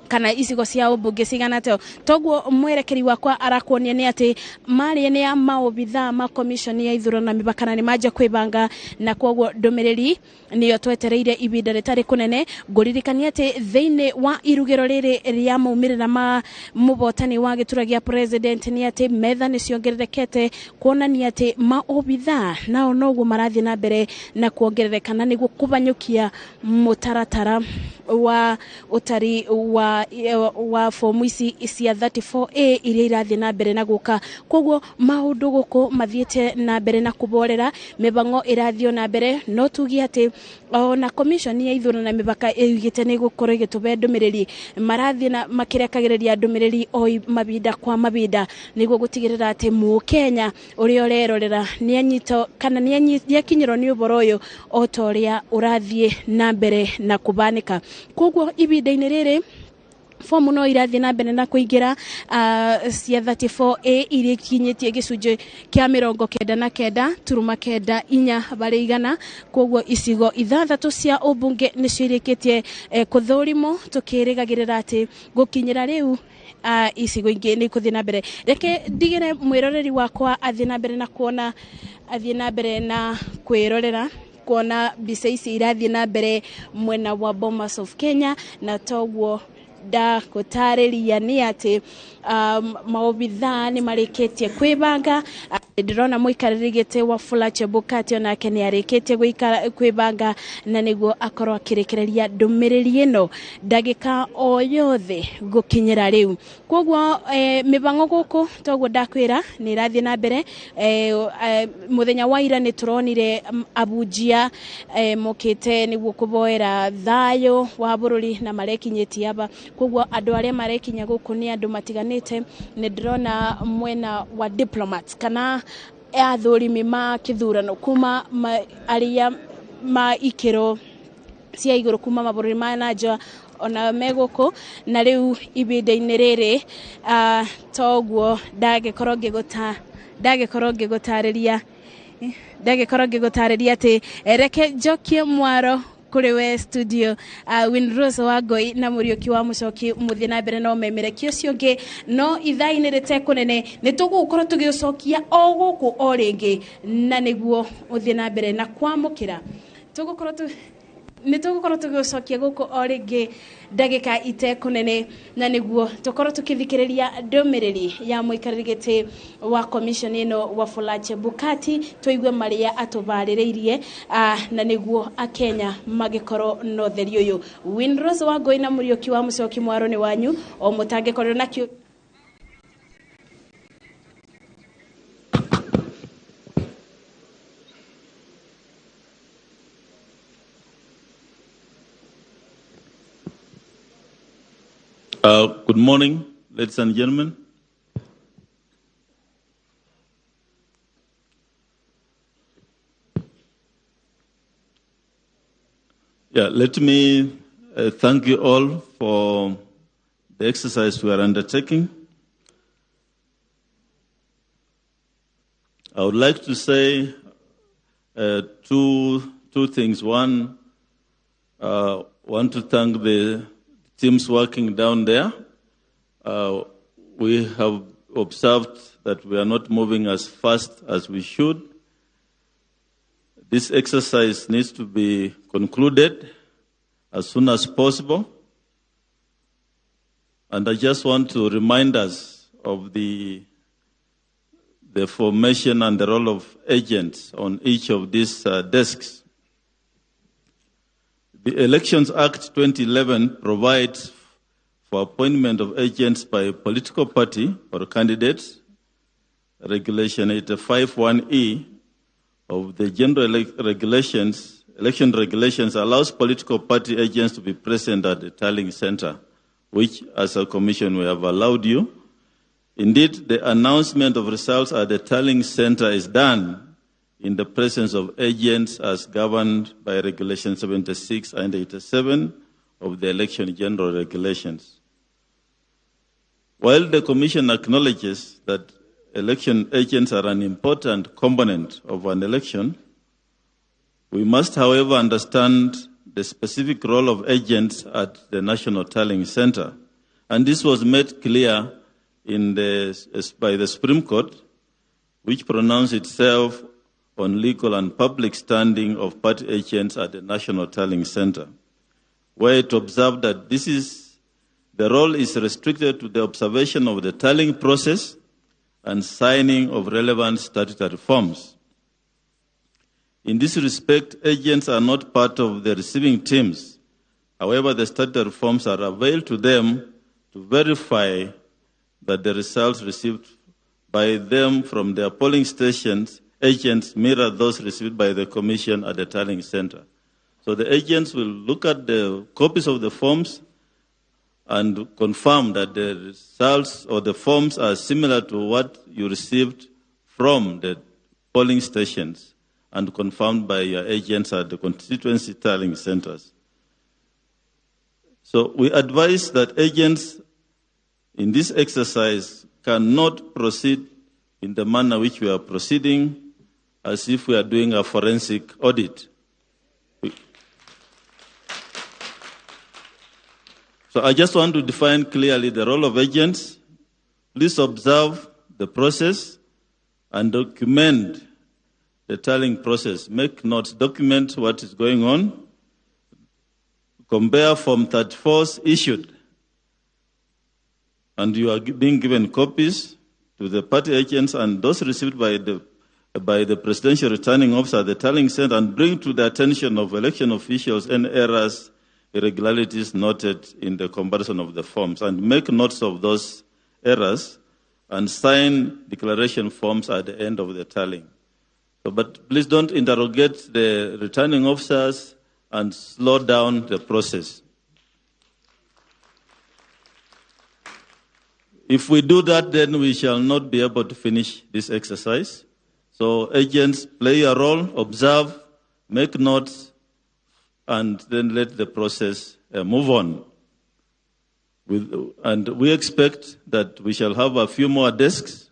kana icigo cia ũmbunge cigana atĩa. Toguo mwerekeri wakwa arakuonia nĩ atĩ marĩa nĩ ya maobithaa ma komishoni ya ithurano na mĩbaka, na nĩ manjia kwĩbanga, na koguo ndũmĩrĩri nĩyo twetereire ihinda rĩtarĩ kũnene. Ngũririkania atĩ thĩinĩ wa irugĩro rĩrĩ rĩa maumĩrĩra ma mũbotani wa gĩturwa gĩa president nĩ atĩ metha nĩ ciongererekete, kuonania atĩ maobithaa nao noguo marathiĩ na mbere na kuongerereka, na nĩguo kũbanyũkia mũtaratara wa ũtari wa fomu ici cia 34A iria irathiĩ na mbere na gũka. Koguo maũndũ gũkũ mathiĩte na mbere na kũborera, mĩbang'o ĩrathiĩ na mbere, no tuge atĩ ona komishoni ya ithurano na mĩbaka ĩugĩte nĩ ĩgũkorwo ĩgĩtũhe ndũmĩrĩri, marathiĩ na makĩrekagĩrĩria ndũmĩrĩri o mabinda kwa mabinda, nĩguo gũtigĩrĩra atĩ mũkenya ũrĩa ũrerorera nĩanyitwo kana nĩakinyĩrwo nĩ ũhoro ũyũ o ta ũrĩa ũrathiĩ na mbere na kũbanĩka. Koguo ihinda-inĩ rĩrĩ fomu no irathiĩ na mbere na kũingĩra cia 34A iria ikinyĩtie gĩcunjĩ kĩa 99.94 harĩ igana. Koguo icigo 6 cia ũmbunge nĩcio irĩkĩtie kũthũrimwo, tũkĩrĩgagĩrĩra atĩ gũkinyĩra rĩu icigo ingĩ nĩ ikũthiĩ na mbere. Reke ndigĩre mwĩroreri wakwa athiĩ na mbere na kuona, athiĩ na mbere na kwĩrorera, kuona mbica ici irathiĩ na mbere mwena wa Bomas of Kenya, na toguo ndagũtarĩria nĩ atĩ maobithaa nĩ marĩkĩtie kwĩbanga. Ndĩrona mũikarĩri gĩtĩ Wafula Chebukati onake nĩ arĩkĩtie kwĩbanga, na nĩguo akorwo akĩrekereria ndũmĩrĩri ĩno ndagĩka o yothe gũkinyĩra rĩu. Koguo mĩbang'o gũkũ toguo ndakwĩra nĩ ĩrathiĩ na mbere. Mũthenya wa ira nĩ tũronire abunjia mokĩte nĩguo kũboera thayũ wa bũrũri na marekinyĩtie aba. Koguo andũ arĩa marekinya gũkũ nĩ andũ matiganĩte. Nĩ ndĩrona mwena wa diplomats kana athũrimi ma kĩthurano kuma arĩa ma ikĩro cia igũrũ kuma mabũrũri ma na nja ona me gũkũ, na rĩu ihinda-inĩ rĩrĩ toguo ndagĩkorwo ngĩgũtarĩria atĩ reke njokie mwaro kũrĩ we studio Winrose wa Ngoi na Mũriũki wa Mũcoki mũthiĩ na mbere no memerekie ũcio ũngĩ, no ithaa-inĩ rĩtekũnene nĩ tũgũkorwo tũgĩũcokia o gũkũ o rĩngĩ, na nĩguo ũthiĩ na mbere na kwamũkĩra. Nĩ tũgũkorwo tũgĩũcokia gũkũ o rĩngĩ ndagĩka itekũnene, na nĩguo tũkorwo tũkĩthikĩrĩria ndũmĩrĩri ya mũikarĩri gĩtĩ wa komishoni ĩno Wafula Chebukati, tũigue marĩa atũbarĩrĩirie, na nĩguo akenya magĩkorwo na ũtheri ũyũ. Winrose wa Ngoi na Mũriũki wa Mũcoki, mwaro nĩ wanyu o mũtangĩkorwo nakĩo. Good morning, ladies and gentlemen. Yeah, let me thank you all for the exercise we are undertaking. I would like to say two things. One, want to thank the teams working down there. We have observed that we are not moving as fast as we should. This exercise needs to be concluded as soon as possible. And I just want to remind us of the formation and the role of agents on each of these desks. The Elections Act 2011 provides for appointment of agents by a political party or candidates. Regulation 851E of the General Election Regulations allows political party agents to be present at the tallying center, which as a commission we have allowed you. Indeed, the announcement of results at the tallying center is done in the presence of agents as governed by Regulation 76 and 87 of the Election General Regulations. While the Commission acknowledges that election agents are an important component of an election, we must, however, understand the specific role of agents at the National Tallying Center. And this was made clear by the Supreme Court, which pronounced itself on legal and public standing of party agents at the National Tallying Center, where it observed that the role is restricted to the observation of the tallying process and signing of relevant statutory forms. In this respect, agents are not part of the receiving teams. However, the statutory forms are available to them to verify that the results received by them from their polling stations agents mirror those received by the Commission at the tallying center. So the agents will look at the copies of the forms and confirm that the results or the forms are similar to what you received from the polling stations and confirmed by your agents at the constituency tallying centers. So we advise that agents in this exercise cannot proceed in the manner which we are proceeding as if we are doing a forensic audit. So I just want to define clearly the role of agents. Please observe the process and document the tallying process. Make notes, document what is going on. Compare Form 34s issued, and you are being given copies to the party agents and those received by the presidential returning officer at the tallying center, and bring to the attention of election officials any errors, irregularities noted in the comparison of the forms, and make notes of those errors and sign declaration forms at the end of the tallying. So, but please don't interrogate the returning officers and slow down the process. If we do that, then we shall not be able to finish this exercise. So agents, play a role, observe, make notes, and then let the process move on. And we expect that we shall have a few more desks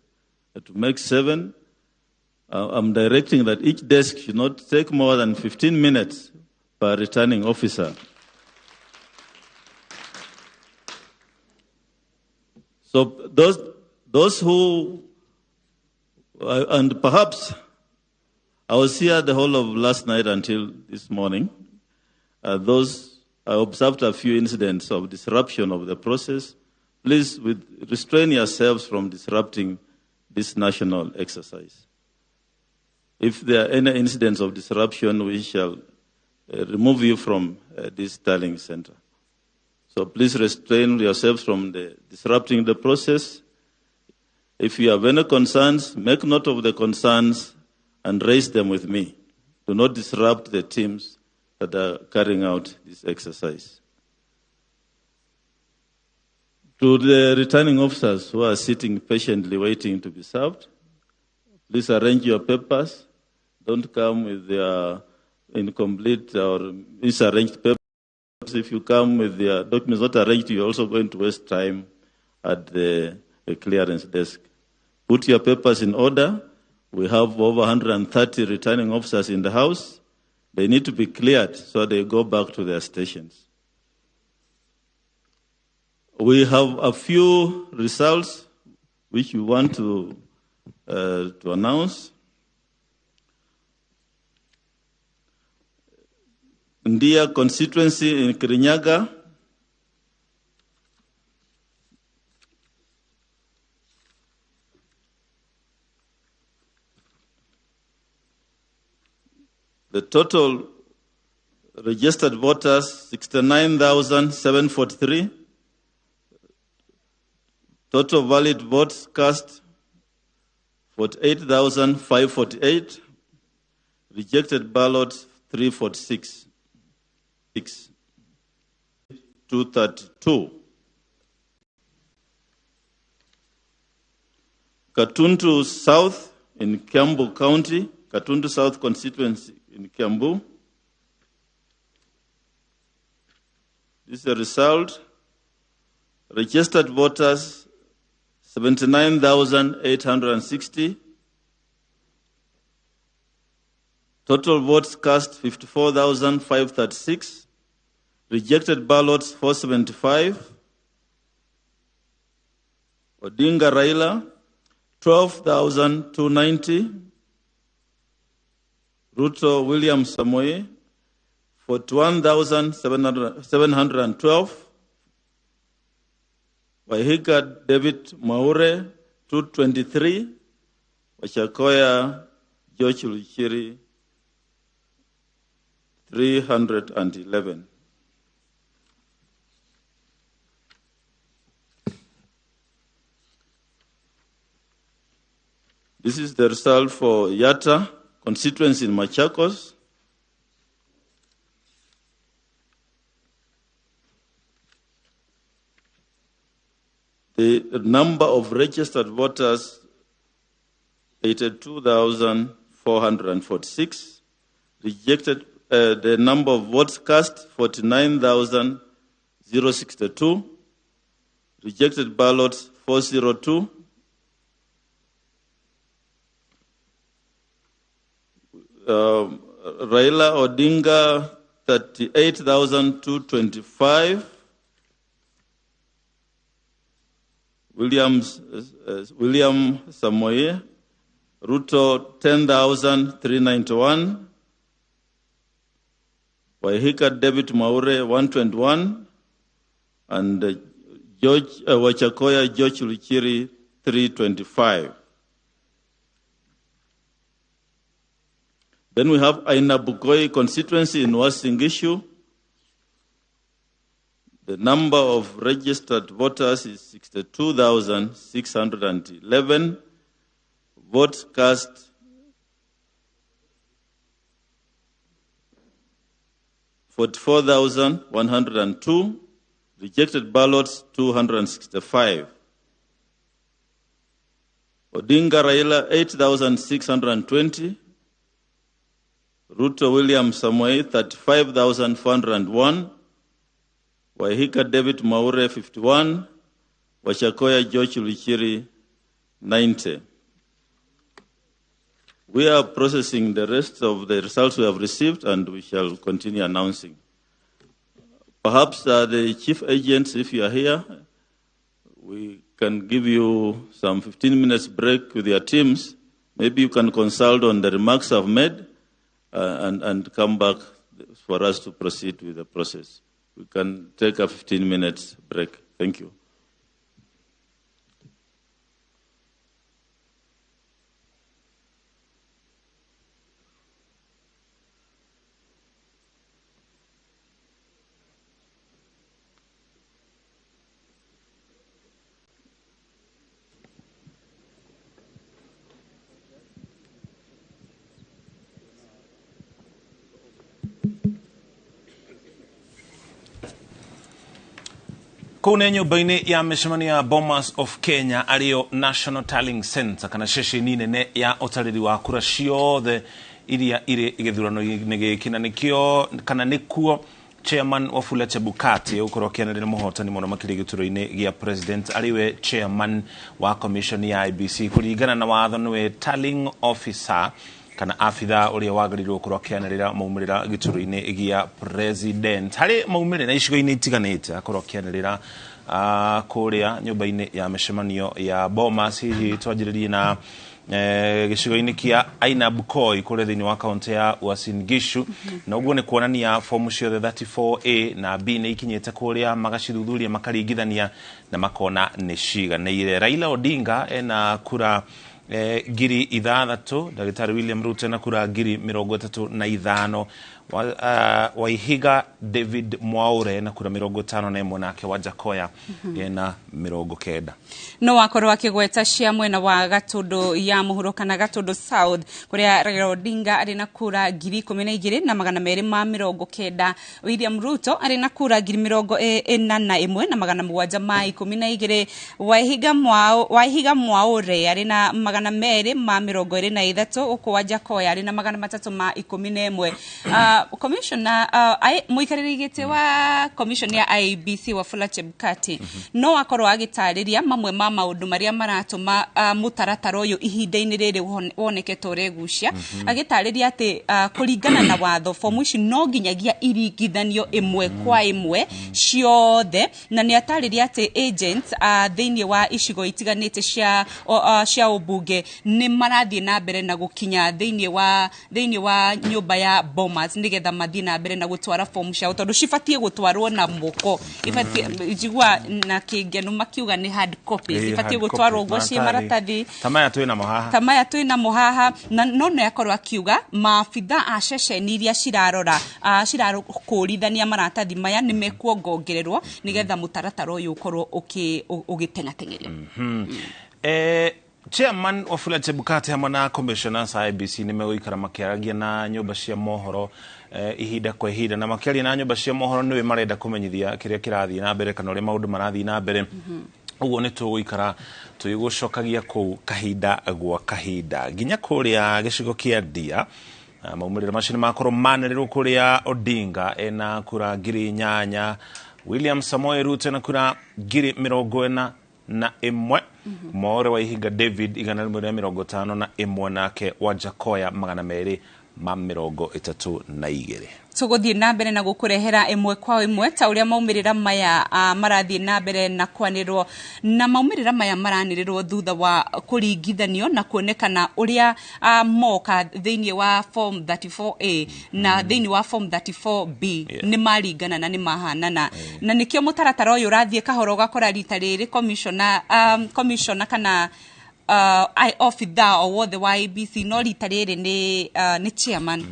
to make 7. I'm directing that each desk should not take more than 15 minutes per returning officer. So those who, and perhaps I was here the whole of last night until this morning. I observed a few incidents of disruption of the process. Please restrain yourselves from disrupting this national exercise. If there are any incidents of disruption, we shall remove you from this tallying center. So please restrain yourselves from disrupting the process. If you have any concerns, make note of the concerns and raise them with me. Do not disrupt the teams that are carrying out this exercise. To the returning officers who are sitting patiently waiting to be served, please arrange your papers. Don't come with their incomplete or misarranged papers. Because if you come with your documents not arranged, you're also going to waste time at the clearance desk. Put your papers in order. We have over 130 returning officers in the house. They need to be cleared so they go back to their stations. We have a few results which we want to announce. Ndia constituency in Kirinyaga, the total registered voters, 69,743. Total valid votes cast, 48,548. Rejected ballots, 346. 232. Katuntu South in Kiambu County, Katuntu South constituency in Kiambu. This is the result. Registered voters, 79,860. Total votes cast, 54,536. Rejected ballots, 475. Odinga Raila, 12,290. Ruto William Samoei, 41,712. Waihiga David Mwaure, 223. Wajackoyah George Luchiri, 311. This is the result for Yatta constituency in Machakos. The number of registered voters, 82,446. Rejected, the number of votes cast, 49,062. Rejected ballots, 402. Raila Odinga, 38,225. William Samoei Ruto, 10,391. Waihiga David Mwaure, 121. And Wajackoyah George Luchiri, 325. Then we have Ainabkoi constituency in Uasin Gishu. The number of registered voters is 62,611. Votes cast, 44,102. Rejected ballots, 265. Odinga Raila, 8,620. Ruto William Samoei, 35,401. Waihiga David Mwaure, 51. Wajackoyah George Luchiri, 90. We are processing the rest of the results we have received, and we shall continue announcing. Perhaps the chief agents, if you are here, we can give you some 15 minutes break with your teams. Maybe you can consult on the remarks I've made and come back for us to proceed with the process. We can take a 15 minutes break. Thank you. Kuu nĩ nyũmba-inĩ ya mĩcemanio ya Bomas of Kenya arĩyo National Tallying Center kana ceceni nene ya ũtarĩri wa kura ciothe iria irĩ gĩthurano-inĩ gĩkĩ na nĩkĩo kana nĩkuo Chairman Wafula Chebukati ukorwo akianĩrĩra mũhotani mũno makĩria gĩturwa-inĩ gĩa president arĩ chairman wa commission ya IEBC kũringana na watho nĩwe tallying officer kana abitha ũrĩa wagĩrĩirwo gũkorwo akĩanĩrĩra maumĩrĩra gĩturwa-inĩ gĩa president harĩ maumĩrĩra icigo-inĩ itiganĩte akorwo akĩanĩrĩra kũrĩa nyũmba-inĩ ya mĩcemanio ya Bomas. Hihi twanjĩrĩrie na gĩcigo-inĩ kĩa Ainabkoi kũrĩa thĩinĩ wa kaunti ya Uasin Gishu, na ũguo nĩ kuonania fomu ciothe 34A na B nĩ ikinyĩte kũrĩa, magacithuthuria, makaringithania na makona nĩ ciganĩire. Raila Odinga ena kura 6,000, Ndagĩtarĩ William Ruto ena kura 35,000, Waihiga David Mwaure ena kura 51, nake Wajackoyah ena 90. No wakorwo akĩgweta cia mwena wa Gatundu ya mũhuro kana Gatundu South, kũrĩa Raila Odinga arĩ na kura 12,290, William Ruto arĩ na kura 41,712, Waihiga Mwaure arĩ na 223, gũkũ Wajackoyah arĩ na 311. Commissioner, mũikarĩri gĩtĩ wa commission ya IEBC Wafula Chebukati no akorwo agĩtarĩria mamwe ma maũndũ marĩa maratũma mũtaratara ũyũ ihinda-inĩ rĩrĩ woneke ta ũregucia, agĩtarĩria atĩ kũringana na watho fomu ici no nginyagia iringithanio ĩmwe kwa ĩmwe ciothe, na nĩ atarĩria atĩ agents thĩinĩ wa icigo itiganĩte cia ũmbunge nĩ marathiĩ na mbere na gũkinya thĩinĩ wa nyũmba ya Bomas nĩgetha mathiĩ na mbere na gũtwara fomu ciao, tondũ cibatiĩ gũtwarwo na moko, ibatiĩ njigua na kĩngeno makiuga nĩ hard copies, ibatiĩ gũtwarwo ũguo ciĩ maratathi ta maya twĩ namo haha, ta maya twĩ namo haha. Na no nĩ akorwo akiuga maabitha a ceceni iria cirarora cirakũrithania maratathi maya nĩ mekuongongererwo nĩgetha mũtaratara ũyũ ũkorwo ũgĩteng'ateng'erio. Chairman Wafula Chebukati hamwe na commissioners a IEBC nĩ megũikara makĩaragia na nyũmba cia mohoro ihinda kwa ihinda, na makĩaria na nyũmba cia mohoro nĩwe marenda kũmenyithia kĩrĩa kĩrathiĩ na mbere kana ũrĩa maũndũ marathiĩ na mbere. Ũguo nĩ tũgũikara tũgĩgũcokagia kũu kahinda gwa kahinda nginya kũrĩa gĩcigo kĩa Ndia. Maumĩrĩra macio nĩ makorwo manĩrĩrwo kũrĩa Odinga ena kura 8,000, William Samoei Ruto ena kura 41,000, Mwaure Waihiga David 151, nake Wajackoyah 232. Tũgũthiĩ na mbere na gũkũrehera ĩmwe kwa ĩmwe ta ũrĩa maumĩrĩra maya marathiĩ na mbere na kwanĩrĩrwo, na maumĩrĩra maya maranĩrĩrwo thutha wa kũringithanio na kuonekana ũrĩa moka thĩinĩ wa form 34A na thĩinĩ wa form 34B nĩ maringana na nĩ mahanana, na nĩkĩo mũtaratara ũyũ ũrathiĩ kahora, ũgakora rita rĩrĩ commissioner kana obitha o wothe wa IEBC, no rita rĩrĩ nĩ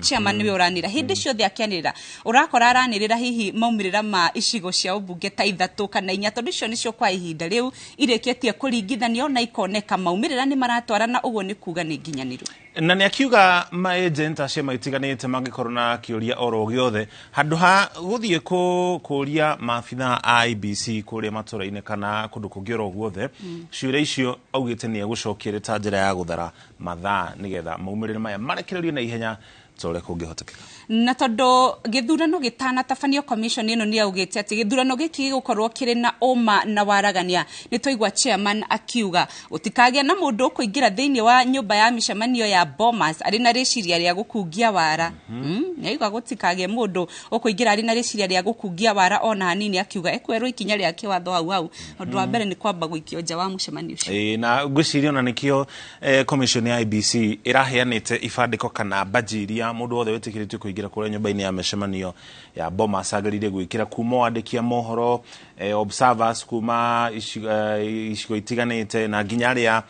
chairman nĩwe ũranĩrĩra hĩndĩ ciothe. Akĩanĩrĩra ũrakora aranĩrĩra hihi maumĩrĩra ma icigo cia ũmbunge ta 3 kana 4, tondũ icio nĩcio kwa ihinda rĩu irĩkĩtie kũringithanio na ikoneka maumĩrĩra nĩ maratwarana, ũguo nĩ kuga nĩ nginyanĩru. Na nĩ akiuga ma-agent acio maitiganĩte mangĩkorwo na kĩũria oro gĩothe, handũ ha gũthiĩ kũria maabitha a IEBC kũrĩa matũra-inĩ kana kũndũ kũngĩ oro guothe, ciũria icio augĩte nĩ egũcokia ta njĩra ya gũthara mathaa nĩgetha maumĩrĩra maya marekererio na ihenya ta ũrĩa kũngĩhotekeka. Na tondũ gĩthurano gĩtanatabanio, commission ĩno nĩ yaugĩte atĩ gĩthurano gĩkĩ gĩgũkorwo kĩrĩ na ũma na waragania. Nĩ twaigua chairman akiuga gũtikagĩa na mũndũ ũkũingĩra thĩinĩ wa nyũmba ya mĩcemanio ya Bomas arĩ na rĩciria rĩa gũkungia wara. Nĩ auga gũtikagĩe mũndũ ũkũingĩra arĩ na rĩciria rĩa gũkungia wara ona hanini, akiuga ekwerwo ikinya rĩa kĩwatho hau hau. Ũndũ wa mbere nĩ kwamba gũikio nja wa mũcemanio ũcio. Na ngwĩciria ona nĩkĩo commission ya IEBC ĩraheanĩte ibandĩko kana baji iria mũndũ wothe wĩtĩkĩrĩtio kũingĩra kũrĩa nyũmba-inĩ ya mĩcemanio ya Bomas agĩrĩire gwĩkĩra, kuma wandĩki a mohoro, observers kuma icigo itiganĩte, na nginya arĩa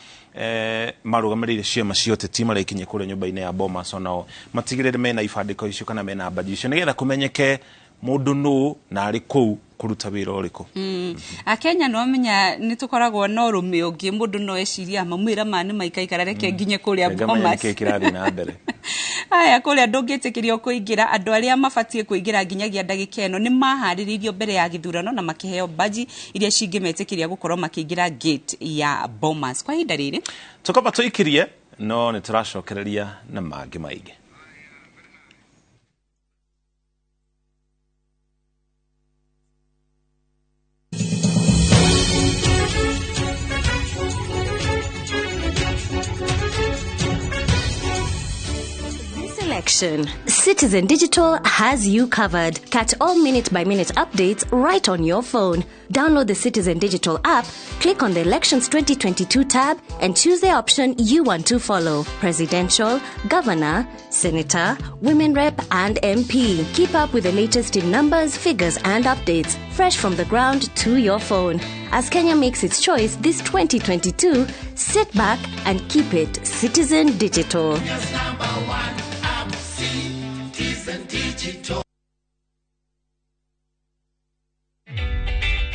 marũgamĩrĩire ciama cia ũteti marĩa ikinye kũrĩa nyũmba-inĩ ya Bomas, onao matigĩrĩre mena ibandĩko icio kana mena baji icio nĩgetha kũmenyeke mũndũ nũ na arĩ kũu kũruta wĩra ũrĩkũ. Akenya no amenya nĩ tũkoragwo na ũrũme ũngĩ, mũndũ no eciria maumĩrĩra maya nĩ maikaikara, reke nginye kũrĩa Bomas. Nĩkĩĩ kĩrathiĩ na mbere. Aya kũrĩa ndũngĩtĩkĩrio kũingĩra, andũ arĩa mabatiĩ kũingĩra nginyagia ndagĩka ĩno nĩ maharĩrĩirio mbere ya gĩthurano na makĩheo baji iria cingĩmetĩkĩria gũkorwo makĩingĩra gate ya Bomas kwa ihinda rĩrĩ. Tũkamba tũikirie, no nĩ tũracokereria na mangĩ maingĩ. election. Citizen Digital has you covered. Catch all minute by minute updates right on your phone. Download the Citizen Digital app, click on the Elections 2022 tab, and choose the option you want to follow: presidential, governor, senator, women rep, and MP. Keep up with the latest in numbers, figures, and updates, fresh from the ground to your phone. As Kenya makes its choice this 2022, sit back and keep it Citizen Digital. Kenya's number one app, Citizen Digital.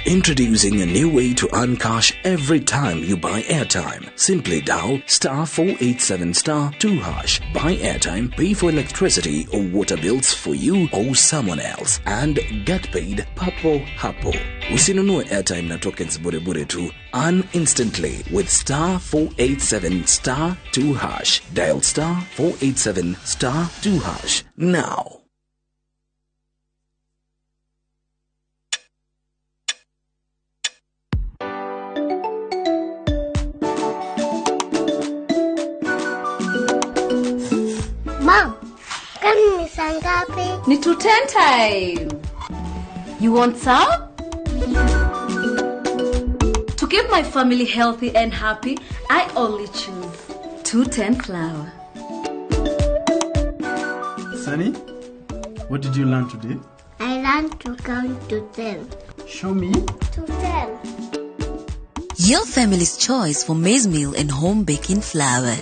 Introducing a new way to earn cash every time you buy airtime. Simply dial star 487 star 2 hash. Buy airtime, pay for electricity or water bills for you or someone else, and get paid papo hapo. Usinunue airtime na tokens bure bure tu. Earn instantly with star 487 star 2 hash. Dial star 487 star 2 hash now. Mom, kwani ni saa ngapi? Ni 2:10 time. You want some? To keep my family healthy and happy, I only choose 210 flour. Sunny, what did you learn today? I learned to count to 10. Show me. To 10. Your family's choice for maize meal and home baking flour.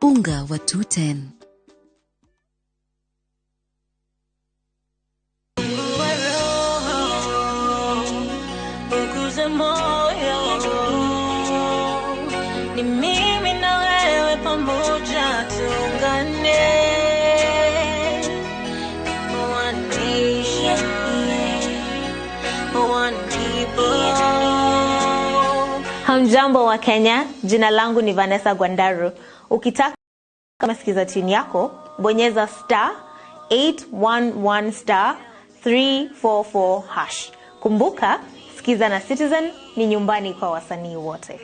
Unga wa 210. Punguza moyo, ni mimi na wewe pamoja tuungane. One nation, one people. Hamjambo wa Kenya, jina langu ni Vanessa Gwandaru. Ukitaka masikiza tune yako, bonyeza star 811 star 344 hash. Kumbuka, Sikiza na Citizen ni nyumbani kwa wasanii wote.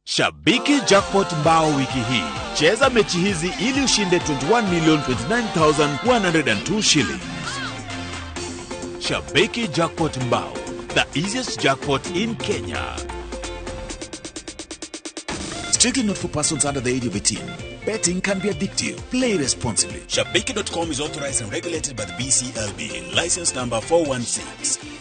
Shabiki Jackpot Mbao wiki hii. Cheza mechi hizi ili ushinde 21,029,102 shillings. Shabiki Jackpot Mbao, the easiest jackpot in Kenya. Strictly not for persons under the age of 18. Betting can be addictive. Play responsibly. Shabiki.com is authorized and regulated by the BCLB. License number 416.